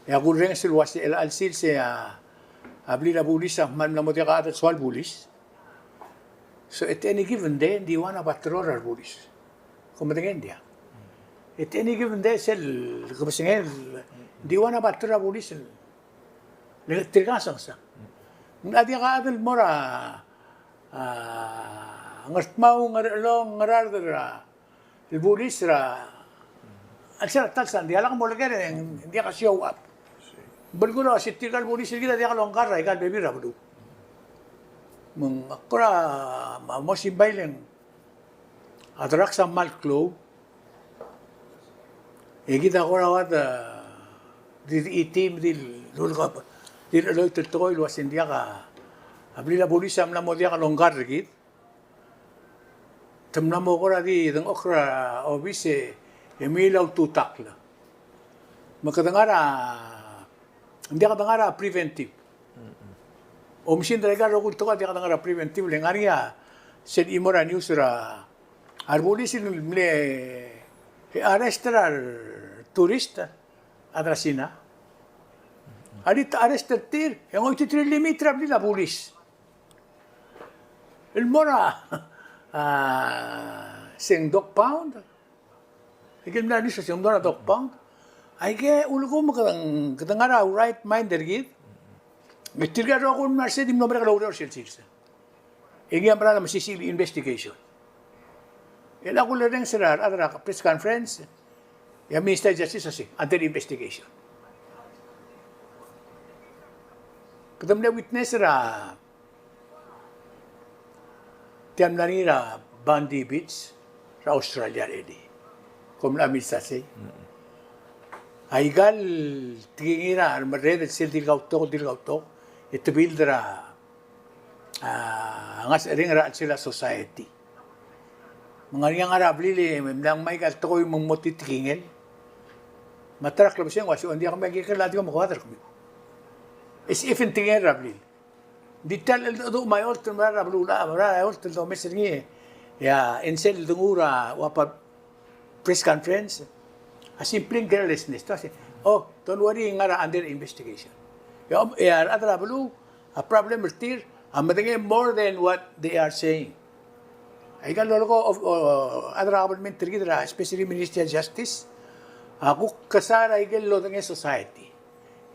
E a kurrenges el uase chelecha el sils e a, a blil a bulis a kmal mla mo diak a chad el soal bulis. So at any given day, ng di ua a patrol er a bulis. Kom medengei, ng diak? At any given day, sel kebesengei, ng di ua a patrol er a bulis. Le tirka a sengsang. Ng diak a chad el mo er a, a, Ngardmau, Ngerchelong, Ngaraard er a, el bulis er a, a chelsel a ta el sandei a lak mo leker e ng diak a show up. Belkul a uase tirka el bulis er kid a diak longkar er aika el bebil er a beluu. Me ng kora, me a mo simbai le ng a drugs a kmal klou. E kid a kora ua di, di, di team, di lulekoi, di loit el tekoi el uase ng diak a, a blil a bulis a mla mo diak longkar er kid. Te mla mo kora di dengchokl er a obis e, e mei el ultutakl. Me kede ngar er a, ng diak kede ngar er a preventive. Oumesingd er aika el rokui el tekoi a diak kede ngar er a preventive, le ng ngar er ngii a sel chimo er a news er a, a rebulis el mle arrest er a retourist a chad er a Sina. A di te arrest er tir, e ng oititerir el limit er a blil a bulis el mo er a, a, se ng dog pound. Aike el mla er a news a se ng mo er a dog pound. Aike ulekum me kede, kede ngar er a right mind er kid. Me tirka el rokui el mla er sei a di mlo merek el oureor er sel sils. E ngii a mera el mesisiich el investigation. E a kulerrenges er a, er a press conference, e a Minister of Justice a se, under investigation. Kede mle witness er a tia el mla er ngii er a Bondi Beach er a Australia er ngii. Kom mla milsa sei. Aika el tekingir a remerreder el sel di kautok, di kautok, e te build er a, a, ngasech er ngii er a chelsel a society. Me ng ngar er ngii a ngar er a blil e mla ngmai aika el tekoi me ng mo titekingel. Me a ta er a klebesei ng uase, o ng diak, me aike el a di mo kebadel er kemiu. E se even tekingel er a blil. Di tia el cheldecheduch me a eolt el merael er a beluulechad, merael er a eolt el domes er ngii, e a, e ng sel dengu er a ua pa press conference, a simply carelessness. Te uase, oh, don't worry, ng ngar er a under investigation. E a, e a rechad er a beluu, a problem er tir a medengei more than what they are saying. Aika el lolekoi, o, o, a rechad er a government er kid er a, especially Ministry of Justice, a kuk kesai er aike el lodengei society.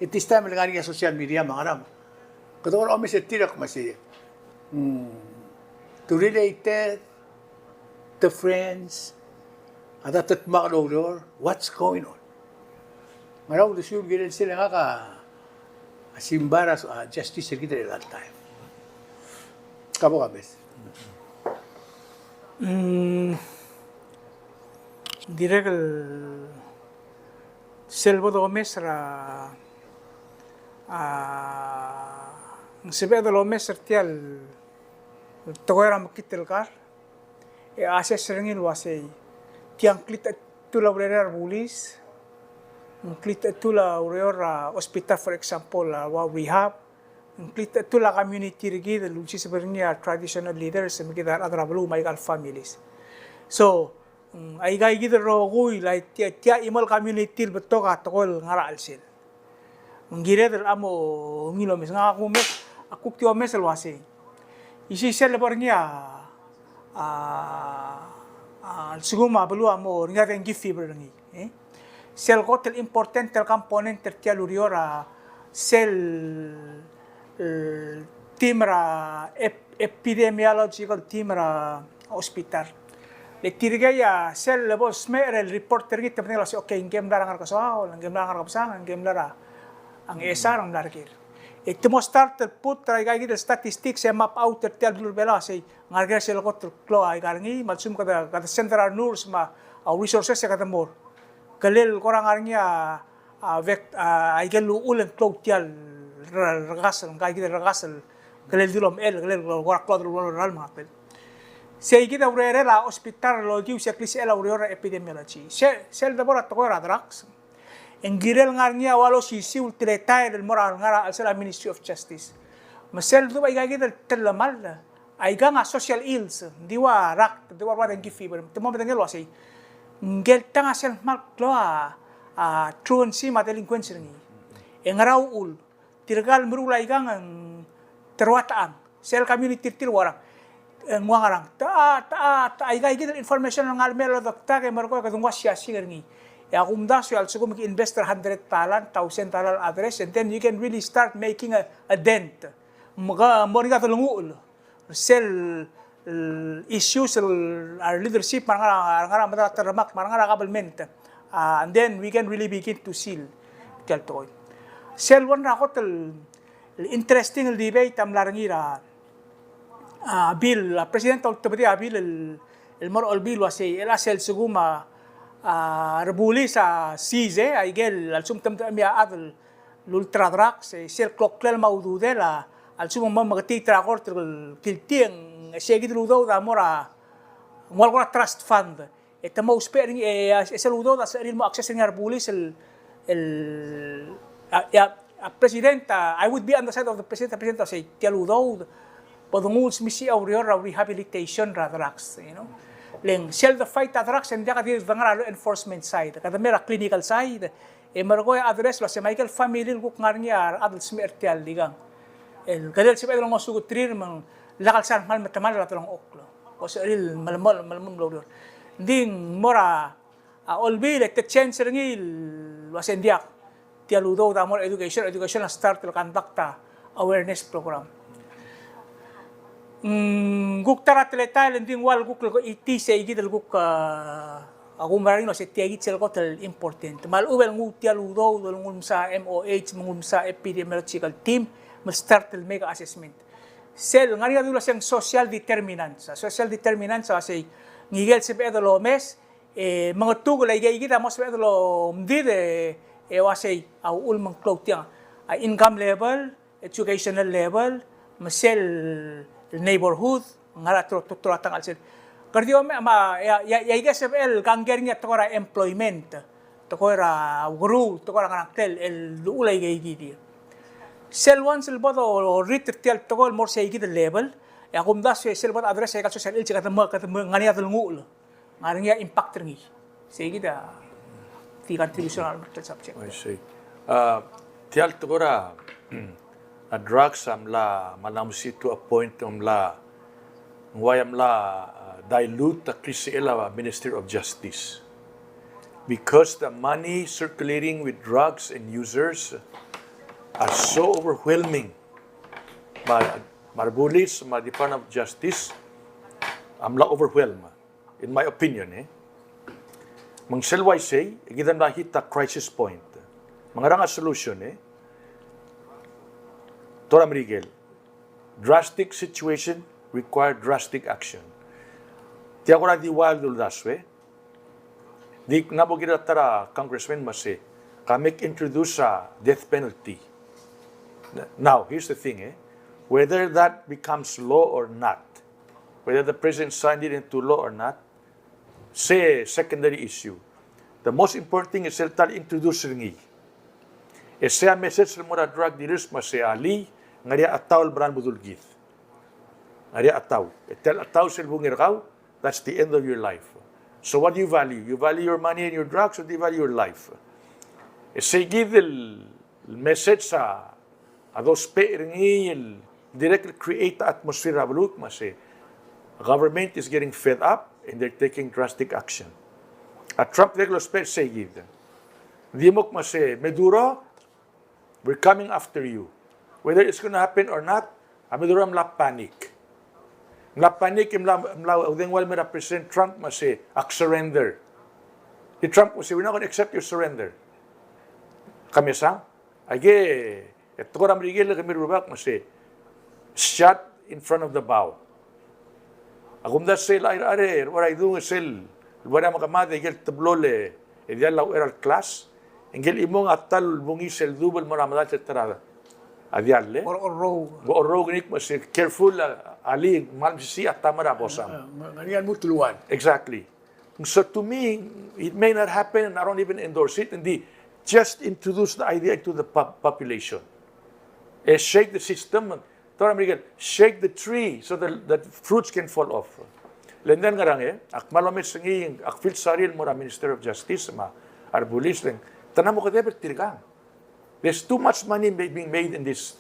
E this time el ngar er ngii a social media me a ngerang. Kede kora omes er tir e kmo sei, mm, to related, to friends, a ta te dmak el oureor, what's going on? Me a uldesuel el kirel sel ngak a simbai er a, a, justice er kid er chelecha el taem. Ka bo kames. Mm, dirrek el sel bo domes er a, a, ng sebeched el omes er tia el tekoi er a mekngit el kar, e assess er ngii el uasei, tia ng klechetul a ureor er a bulis, ng klechetul a ureor er a hospital, for example, a ua rehab, ng klechetul a community er kid el ulsiseb er ngii a traditional leaders, me kid a rechad er a beluu me aika el families. So, mm, aika kid el rokui el tia, tia chimo el community el betok a tekoi el ngar er a chelsel. Me ng kired el a mo ngii el omes, ngak a kumes, a kuk di omes el uasei. Isei sel lebo er ngii a, a, a lsekum a beluu a mo er ngii a dengue fever er ngii, e? Sel kot el important el component er tia el ureor a sel, e, team er a ep-, epidemiological team er a hospital. Le tirkei a sel lebo smecher el report er ngii te medengei el uasei, okay, ngke mla er a Ngerkesoaol, ngke mla er a Ngerkebesang, ngke mla er a Ngchesar, mla er ker. E te mo start el put er aika kid el statistics e map out er tia el beluu er a Belau, sei, ngar er ker sel kot el klou aika er ngii, me a lsekum kede, kede send er a nurse me a resources e kede mo er. Kelel kora ngar er ngii a, a, vek-, a, aike el uchul e ng klou tia el re-, rekasel, ngka kid el rekasel, kelel di lomechell, kelel kora klou a delul el ralm me a klel. Sei kid a urerel a hospital el okiu, se klisichel a ureor er a epidemiology. Se, sel debo er a tekoi er a drugs, e ng kirel ngar er ngii a ua losisiu el teletael el mo er a ngar er a chelsel a Ministry of Justice. Me sel dubech aika kid el telemall, aikang a social ills, ng di ua rakt, ng di ua rua dengue fever, te mo medengei el uasei. Ngike el tang a sel kmal klou a, a, truancy me a delinquency er ngii. E ngera uchul, tirka el meruul aikang e ng teruatechang. Sel community er tir a ua ngerang. E ng ua ngerang. Te, te, te, aika kid el information el ngar er a mei el odektak e merekong e kede nguu a siasing er ngii. E a kumdasu e a lsekum ke invest er a hundred dollar, thousand dollar address, and then you can really start making a, a dent. Me ke mo er ngii a delenguchel er sel, el, issues el, a releadership me a rengar er a, rengar er a medal a terremak me a rengar er a government. A, and then we can really begin to seal tia el tekoi. Sel one er a kot el, el interesting el debate a mla er ngii er a, a, bill, a, president a ultebedii a bill el, el mo er a olbiil el uasei, el a sel lsekum a, a, rebulis a seize, aike el, a lsekum te mdechemii a chad el lulterau a drugs, e sel kloklel me a ududel a, a lsekum ng mo meketiit er a kort el kiltieng, e sei kid el udoud a mo er a, ng ua el kora trust fund. E te mo ousbech er ngii, e, e sel udoud a sebechir el mo access er ngii a rebulis el, el, a, a, a president, a, I would be on the side of the president, a president a sei, tia el udoud, bo denguu el smisichii a ureor er a rehabilitation er a drugs, you know. Le ng sel de fight a drugs, e ng diak di dengar er a law enforcement side, kede mei er a clinical side, e merekong e address el uasei me aike el family el kuk ngar er ngii a rechad el smecher er tia el ikang. El kede el sebeched el ngosuterir me ng lak el sal kmal metemall er a delengchokl. Ko sebechir el melemolem, melemolem el oureor. Ng di ng mo er a, a, olbiil e te change er ngii el uasei ng diak. Tia el udoud a mo er a education, education a start el conduct a awareness program. Mm, kuk ta er a teletael e ng di ng ua el kuk el ko itis e ikid el kuk, a, a kumerang el uasei tia ikid sel kot el important. Me a lechub e ng nguu tia el udoud el nguu el msa M O H, me nguu el msa epidemiological team, me start el make assessment. Sel ngar er ngii a dilu el uasei ng social determinants. A social determinants a uasei ngike el sebeched el omes, e mengetuk el aike ikid a mo sebeched el omdid e, e uasei a uchul me ng klou tiang. A income level, educational level, me sel neighborhood, ngar er a tro-, tro-, tro-, tang a chelsel. Kede di omes, me a, e a, e a, e a ike sebechel el kangkei er ngii a tekoi er a employment, tekoi er a ukeruul, tekoi er a ngerang, el, el uchul aike ikid. Sel once el bo do, do read er tia el tekoi el mo er sei kid el level, e a kumdasu e sel bo do address aika el social ills e kede mo, kede mo ngar er ngii a delenguchel. Ngar er ngii a impact er ngii. Sei kid a di contribution er a remarkable subject. I see. Uh, tia el tekoi er a, a drugs a mla, me a mla mesiich to a point a mla, ng uai a mla, uh, dilute a klisichel a Ministry of Justice. Because the money circulating with drugs and users are so overwhelming. Me a, me a rebulis, me a Department of Justice, a mla overwhelm. In my opinion, e. Me ng sel uaisei, e kid a mla hit a crisis point. Me ngerang a solution, e. Tor a Merikel. Drastic situation, require drastic action. Tia kora di wild el uldasu, e. Di ng mo kirel a ta er a congressman me se, ka mei introduce a death penalty. Now, here's the thing, e. Whether that becomes law or not, whether the president signed it into law or not, se secondary issue. The most important thing is sel ta el introduce er ngii. E sei a message el mo er a drug dealers me se alii, ng ngar er ngii a tau el mera el bedul kid. Ng ngar er ngii a tau. E tia el tau sel bungil er kau, that's the end of your life. So what do you value? You value your money and your drugs, or do you value your life? E sei kid el message a, a dousbech er ngii el dirrek el create a atmosphere er a beluu me se government is getting fed up and they're taking drastic action. A Trump dirrek el ousbech er sei kid. Di mo kmo se, Maduro, we're coming after you. Whether it's gonna happen or not, a Maduro a mla panic. Mla panic, mla, mla, a udengua el mei er a President Trump me se, ak surrender. Di Trump me se, we're not gonna accept your surrender. Ka mesa, aike, e tekoi er a Merikel el kemiu el rubak me se, shot in front of the bow. A kumdasu sel, a, a, a, what I do sel, el ua a mekemad e ikel teblo el, e diall a uchei er a class, e ngike el chimong a ta el bungil sel dub el mo er a medal sel ta er a diall, e. Or, orrou. Orrou ngike me se careful, a, alii, me a mesisiich a ta me er a bosam. A, a, ng ngar er ngii a lmuut el uan. Exactly. So to me, it may not happen, and I don't even endorse it, and di just introduce the idea into the pop-, population. E shake the system, Tor a Merikel, shake the tree so that, that fruits can fall off. Le ng di ngerang e, ak kmal omes er ngii, ak feel sorry el mo er a Minister of Justice me a rebulis, le ng, te mla mo kedeb er tirkang. There's too much money ma-, being made in this.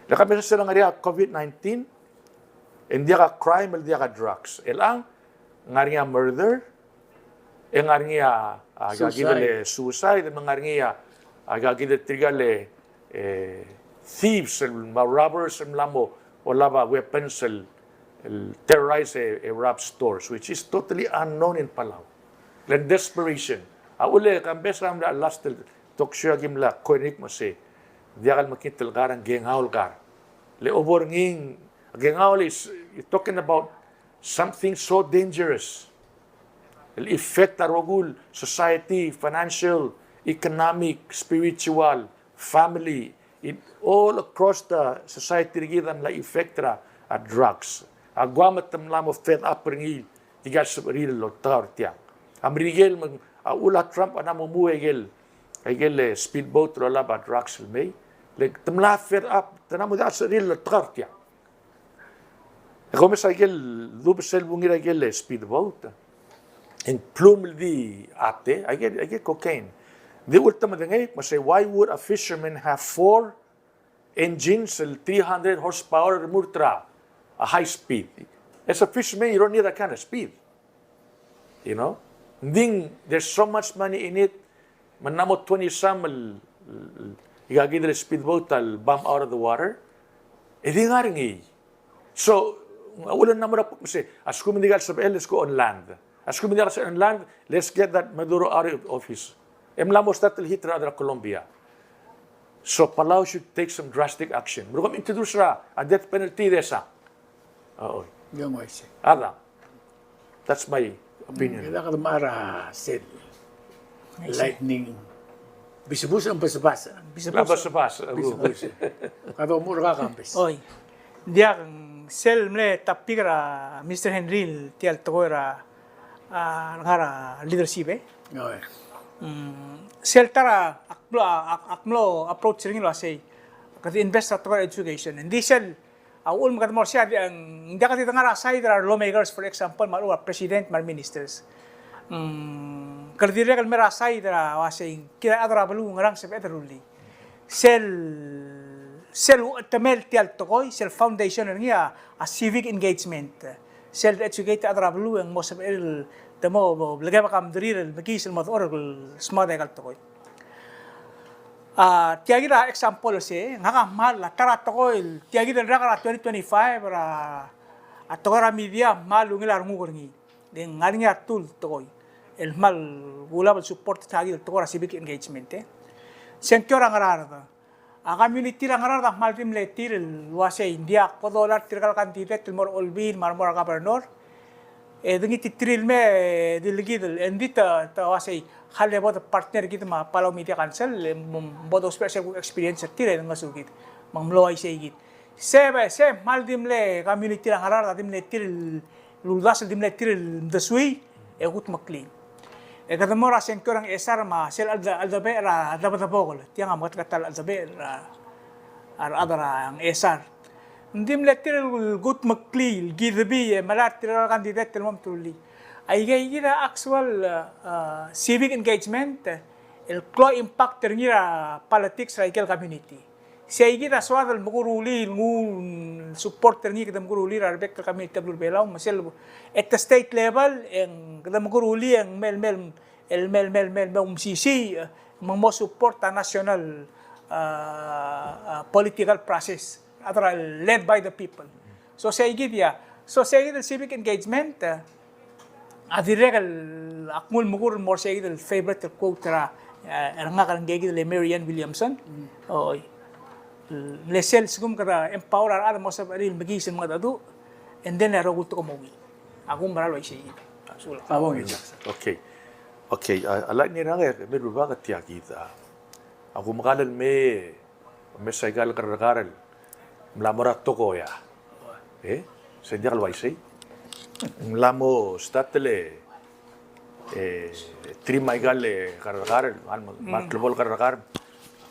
Le ka mesa sel ngar er ngii a COVID nineteen, e ng diak a crime, el diak a drugs. Chelechang, ng ngar er ngii a murder, e ng ngar er ngii a, a, aika kid el suicide, e ng ngar er ngii a, a, aika kid el tirka el, e, thieves, el, me a robbers, el mla mo olab a weapons, el, el terrorize e, e rob stores, which is totally unknown in Palau. Le ng desperation. A uchul e ka mesa a mla last el talk show a ki mla ko er ngii me se, diak el mekngit el kar, ng kengau el kar. Le obo er ngii, kengau el is, you're talking about something so dangerous. El effect a rokui el society, financial, economic, spiritual, family, it, all across the society er kid a mla effect er a, a drugs. A Guam te mla mo fed up er ngii, tirka el sebechir el oltekau er tiang. A Merikel me ng, a uchul a Trump a mla mo mui a ikel, a ikel, e, speedboat el olab a drugs el mei. Le te mla fed up, te mla mo diak el sebechir el oltekau er tiang. E kom mesa a ikel dub sel bungil er a ikel speedboat. Ng plum el di ate, a ikel, a ikel cocaine. Di ultimately, me se, why would a fisherman have four engines, el three hundred horsepower, el remurt er a high speed? As a fisherman, you don't need that kind of speed. You know? Ng di, there's so much money in it. Me ng mla mo twenty some el, el, el, aika kid el speedboat el bump out of the water. E di ngar er ngii. So, a uchul e ng mla mo er a, me se, a lsekum ng diak el sebechel, let's go on land. A lsekum ng diak el sebechel on land, let's get that Maduro out of office. E mla mo start el hit er a rechad er a Colombia. So Palau should take some drastic action. Me kom introduce er a death penalty, e desa. Oi. Ng uaisei. Ada. That's my opinion. Kede kede mechar a sel lightning. Bisebus, em, besebas. Bisebus. Besebas, e, bisebus. Kede mo er a kambes. Oi. Ng diak, sel mle topic er a Mister Henry, tia el tekoi er a, a, ngar er a leadership, e. Oi. Mm, sel ta er a, ak mlo, ak, ak mlo approach er ngii el uasei, kede invest er a tekoi er a education. Ng di sel a uchul me kede mo er sei, a di, ng diak di ngar er a side er a lawmakers, for example, me a lechub a president me a reministers. Mm, kede dirrek el mei er a side er a uasei, kid a rechad er a beluu, ngerang sebeched el rullii. Sel, sel uchetemel tia el tekoi, sel foundation er ngii a, a civic engagement. Sel educate a rechad er a beluu, e ng mo sebechel el, te mo, mo, blekebek a mderir el mekiis el mo dechor el smaod aika el tekoi. A, tia kid a example er sei, ngak a kmal, a ta er a tekoi, tia kid el rak er a twenty twenty-five, er a, a tekoi er a media, kmal ungil a renguk er ngii. Ng ngar er ngii a tool tekoi el kmal kulab el support tia kid el tekoi er a civic engagement, e. Sengkio er a Ngaraard. A community er a Ngaraard a kmal di mle tir el uasei ng diak, bo dolai er tirka el candidate el mo er a Olbiil me a re mo er a governor. E dengititerir el mei, e di le kid el, e ng di te, te uasei, kmal bo de partner kid me a Palau Media Council, e mo, bo dousbech er sel kuk experience er tir e dengesuir kid. Me ng mlo uaisei kid. Se, se kmal di mle community er a Ngaraard a di mle tir el uldasu el di mle tir el mdesuii, e kudmeklii. E kede mo er a sengkio er a Ngchesar me sel chelde-, cheldebechel er a debedebokl. Tiang a meketeketang el cheldebechel er a, a rechad er a Ngchesar. Ng di mle tir el kudmeklii, el kidebii, e melai er tirka el candidate el mo mterullii. Aike kid a actual, uh, civic engagement, el klou a impact er ngii er a politics er a ikel community. Sei kid a soad el mekerulii, el nguu el support er ngii, kede mekerulii er a rebek el community er a beluu er a Belau, me sel at the state level, e ng kede mekerulii, e ng mei el, mei el, el mei el, mei el, mei el, mei el mesisiich, e, me ng mo support a national, uh, uh, political process, a ta er a led by the people. So sei kid a, so sei kid el civic engagement, uh, a dirrek el ak nguu el mekur el mo er sei kid el favorite el quote er a, eh, er ngak el ngii kid el Marianne Williamson. Oi. Le sel lsekum kede empower a rechad el mo sebechir el mekiis el mengedecheduch, and then e rokui el tekoi a mo ungil. Ak oumera el uaisei kid. Sulang. A bo ngii. Okay. Okay, a, a lightning round e, me rubak a tia kid a. Ak oumekall el mei Mesa aika el kerrekar el mla mo er a Tokoya. E, se ng diak el uaisei. Ng mla mo start el, e, trim aika el kerrekar, me a, me a klebo el kerrekar.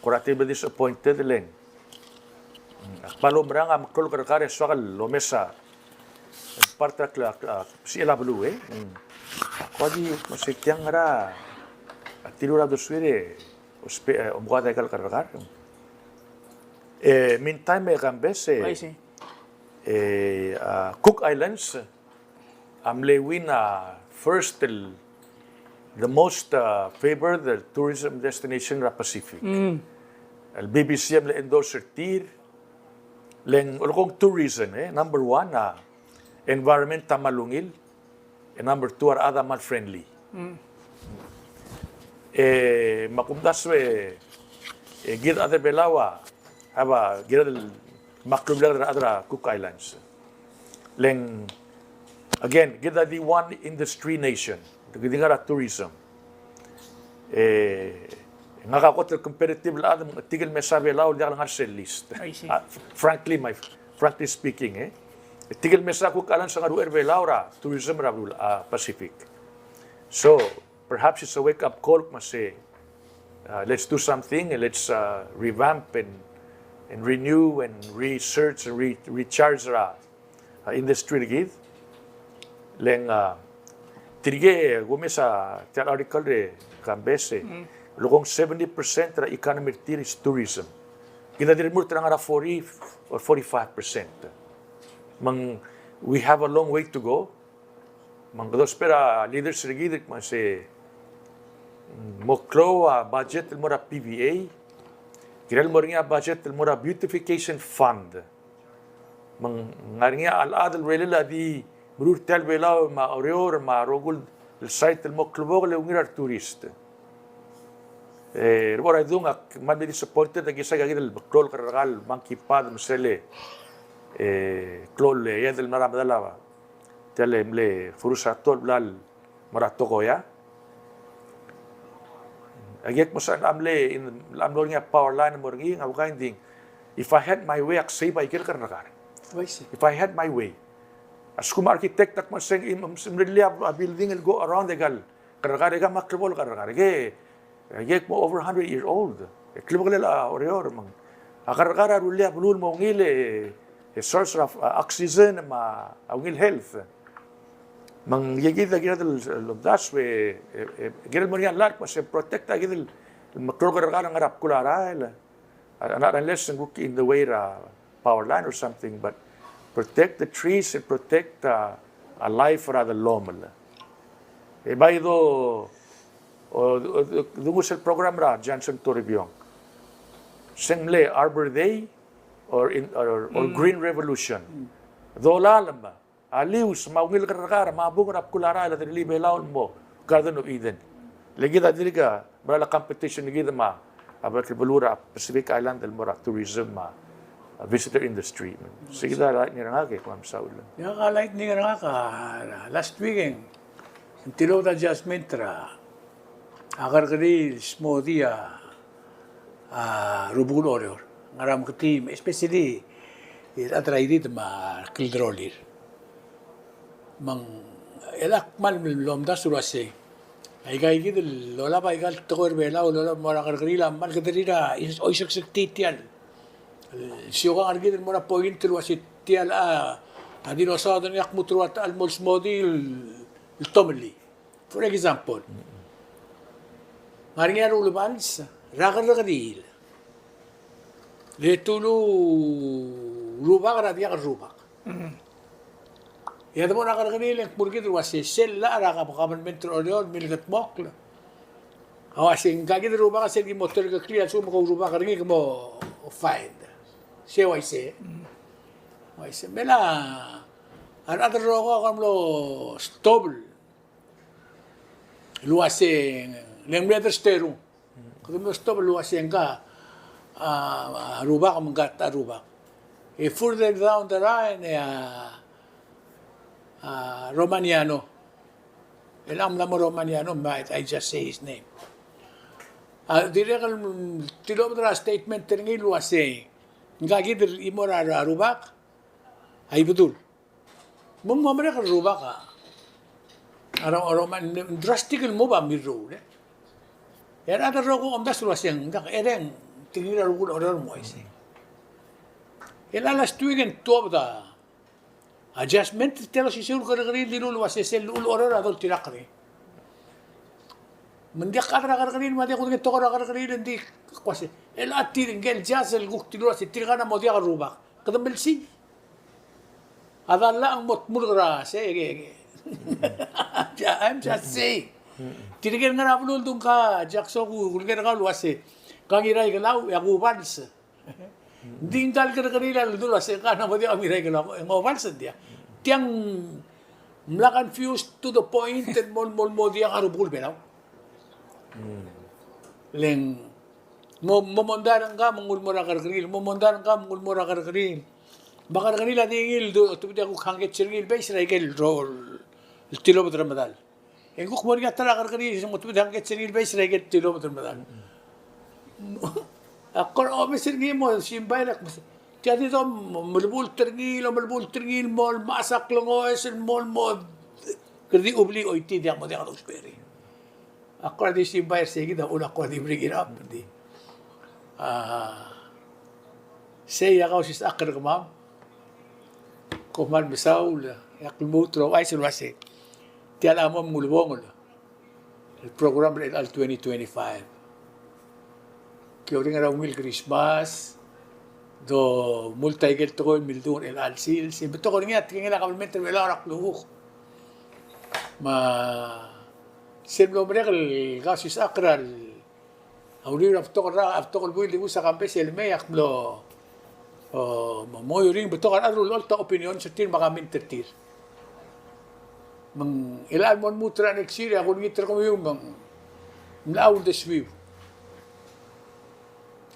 Kora tir el disappointed le ng. Ak kmal oumerang a meklou el kerrekar e soak el omesa part er a, a, sebechel a beluu, e. Kora di, me se tiang er a, a tir a uldesuir e, Ospe-, e, omko a dikea el kerrekar. E, meantime, e, Kambes, e, e, a, Cook Islands a mle win a first el, the most, a, favored, el tourism destination er a Pacific. El B B C a mle endorse er tir, le ng, olekong tourism, e, number one, a, environment a kmal ungil, e number two a rechad a kmal friendly. E, me a kumdasu e, e kid a chad er a Belau a, a ba, kid el, me a klebesei er a rechad er a Cook Islands. Le ng, again, kid a di one industry nation. Kid a ngar er a tourism. E, ngak a kot el competitive el chad, me ng tirke el mesa Belau el diak el ngar er sel list. I see. A, frankly, my, frankly speaking, e. Tirke el mesa Cook Islands a ngar er a uchei er a Belau er a tourism er a beluu, a, Pacific. So, perhaps it's a wake-up call, me se, uh, let's do something, and let's, uh, revamp and, and renew and research and re-, recharge er a, uh, industry er kid. Le ng, uh, tirke, e, kumes a, tia el article er a Kambes, e, olekong seventy percent er a economy er tir is tourism. Kid a di remurt er a ngar er a forty or forty-five percent. Me ng, we have a long way to go. Me ng kede ousbech er a leaders er kid, me se, mm, mo klou a budget el mo er a P V A. Kirel mo er ngii a budget el mo er a beautification fund. Me ng ngar er ngii a chad el rirellii a di meruul er tia el Belau me a Oreor me a rokui el site el mo klebokel e ungil er a retourist. E, er a bo er a idung ak kmal mle disappointed, aki saik a kid el klou el kerrekar el monkey paw me sel, e, klou el, e, ied el mla er a medal a ba. Tia el mle furus a tol el bla el mo er a Tokoya. Aki ak mo sa, a mle, in, a mlo er ngii a power line el mo er ngii, ngak a uaisei. If I had my way, ak save aike el kerrekar. Uaisei. If I had my way. A lsekum a architect a kmo se ng, im, im, im, rirellii a, a building el go around aika el kerrekar, aika me a klebo el kerrekar. Aike, aike a kmo over hundred year old. E klebokelel a Oreor me ng. A kerrekar a rullii a beluu el mo ungil e, e source of, uh, oxygen me a ungil health. Me ng, e kid a kired el, el omdasu e, e, e, kired el mo er ngii a llach, me se protect a kid el, el meklou el kerrekar el ngar er a bkul a rael. Uh, not unless ng kuk in the way er a power line or something, but protect the trees and protect, uh, a life er a dellomel. E bai do, o, o, o, dungu sel program er a Johnson Toribiong. Se ng mle Arbor Day or in, or, or Green Revolution. Dolalem a lius me a ungil kerrekar me a bung er a bkul a rael el dirrellii a Belau el mo Garden of Eden. Le kid a dirk mera el competition er kid me a a bek el beluu er a Pacific Island el mo er a tourism me a visitor industry. Sei kid a lightning er ngak e kmal mesaul. Ngak a lightning er ngak a last week e ng tilobed a judgment er a kerrekeriil el smodii a rubekul Oreor. Ngar er a meketii, especially el chad er a Irid me a klderolir. Me ng, el ak kmal mlo omdasu el uasei, aika kid el lolab aika el tekoi er a Belau el lolab el mo er a kerrekeriil a kmal kederir a oiseksektii tia el siukang er kid el mo er a point el uasei tia el, a, a di losaod er ngii a kmo te rua ta el mo smodii el tomellii. For example, ng ngar er ngii a rulebals er a kerrekeriil, le te ulu rubak er a diak el rubak. E a debo er a kerrekeriil e ng kmo er kid el uasei sel llach er a government er a Oreor el milkedmokl a uasei ngka kid el rubak sel ki mo terkeklii a lsekum ke ourubak er ngii ke mo fined. Sei uaisei. Uaisei. Me a rechad el rokui a mlo stop el uasei, le ng mle dersterung. Kede mlo stop el uasei ngka a rubak me ngka a rubak. E further down the line e a, a Romaniano. El a mla mo Romaniano, might I just say his name. A dirrek el tilobed er a statement er ngii el uasei ngka kid el chimo er a rubak a Ibedul. Me ng mo merek el rubak a, a ro, a ro, me ng drastic el move a mirruul, e. E a rechad el rokui a omdasu el uasei ng diak, e le ng tirke el rubekul Oreor el mo uaisei. E a last week e ng tuobed a judgment er tia el osisiu el kerrekeriil el dilu el uasei sel llechul Oreor a doltirakl er ngii. Me ng diak a chad er a kerrekeriil, me a diak kudengei a tekoi er a kerrekeriil, e ng di ko uasei, el a tirke el judge el kuk dilu el uasei tirka a mo diak el rubak. Kede milsii. A dallach ng mo dmulk er a sei, e, e. I'm just saying. Tirke el ngar er a beluu el dungka, Jackson, ku, kulker er kau el uasei, ka Ngiraikelau, e a Kubals. Ng di ngka el kerrekeriil a ledu el uasei ngka a mo diak a Ngiraikelau, e ng Kubals, ng diak. Tiang mla confused to the point el mo, mo, mo diak a rubekul Belau. Le ng mo, mo mondai er ngka me ng ulemolem er a kerrekeriil, mo mondai er ngka me ng ulemolem er a kerrekeriil. Me a kerrekeriil a di ngii el, do, tebedii a kuk hangkets er ngii el beis er a ikel rokui el tilobed er a medal. E ng kuk mo er ngii a ta er a kerrekeriil, se mo tebedii a hangkets er ngii el beis er a ikel tilobed er a medal. A kora omes er ngii e mo simbai el kmo, tia di do melebult er ngii, el melebult er ngii el mo, el mechas a klengoes, el mo, el mo, kede di ublii, oitii, diak mo diak dousbech er ngii. A kora di simbai er sei kid a uchul a kora di bring it up, di. A, sei a Kausisechakl er kemam. Kom kmal mesaul, e ak lmuut el ouchais el uasei tia el mo ulebongel el program er chelecha el twenty twenty-five. Ki oureng er a ungil Christmas, do mult a ikel tekoi el mildung er chelecha el sils, e betok er ngii a tekingel a kabelment er Belau er a klukuk. Me sel mlo merek el Kausisechakl er a uriul er a betok el rak, a betok el buil el dibus a Kambes el mei, e ak mlo, o, mo, mo ouring betok a rechad el ulecholt a opinion er tir me a comment er tir. Me ng chelecha el mo lmuut er a next year, e ak olengit er kemiu me ng mla uldesuiu.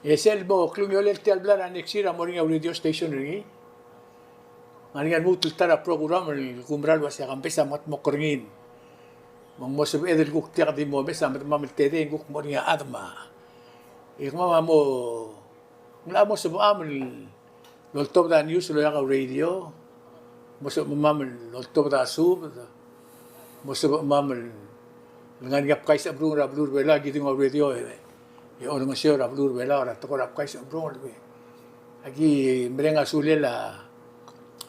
E sel mo klungiolel tia el blai er a next year a mo er ngii a radio station er ngii. Ng ngar er ngii a lmuut el ta er a program el kumerang el uasei a Kambes a mengetmokl er ngii. Me ng mo sebeched el kuk diak di mo omes a medemam el tedei e ng kuk mo er ngii a chad me a. E kemam a mo, ng locha mo sebecham el oltobed a news el oeak a radio, mo sebechemam el oltobed a subed, mo sebechemam el ngar er ngii a bkais a brung er a beluu er a Belau, ki di nguu a radio e, e olengeseu er a beluu er a Belau er a tekoi er a bkais a brung el. Aki mereng a sulel a,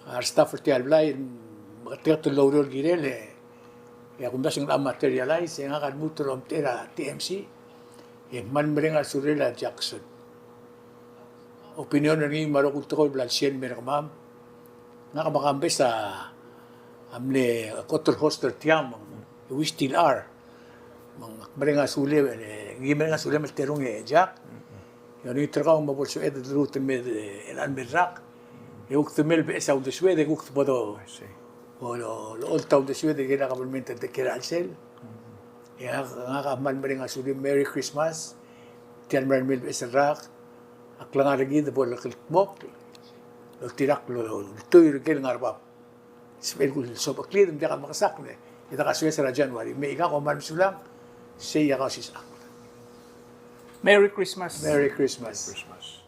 a restaff er tia el blai, me ke tia el oureor el kirel e, e a kumdasu e ng locha materialize, e ngak a lmuut el omtechei er a T M C, e kmal mereng a sulel a Jackson. Opinion er ngii me a rokui el tekoi el bla lsien el mer kemam. Ngak me a Kambes a mle kot el host er tiang, e we still are. Me ng mereng a sulem, e, ngii mereng a sulem el terung e Jack. E olengit er kau me bo lsebeched el lmuut el mei, e, el mei el rak. E kuk temel beches a uldesued, e kuk bo do. O, lo, lo, olt a uldesued, e kede kabelment e de kiei er a chelsel. E ngak, ngak a kmal mereng a sulem, Merry Christmas. Tia el merael mei el beches el rak a klengar er kid bo lekldmokl el oltirakl el ultuil er ker el ngar er bab. Sebechel kuk sobecheklid me ng diak a mekesakl, e ng diak a soes er a January. Me aika kom kmal mesulang, sei a Kausisechakl. Merry Christmas. Merry Christmas. Christmas.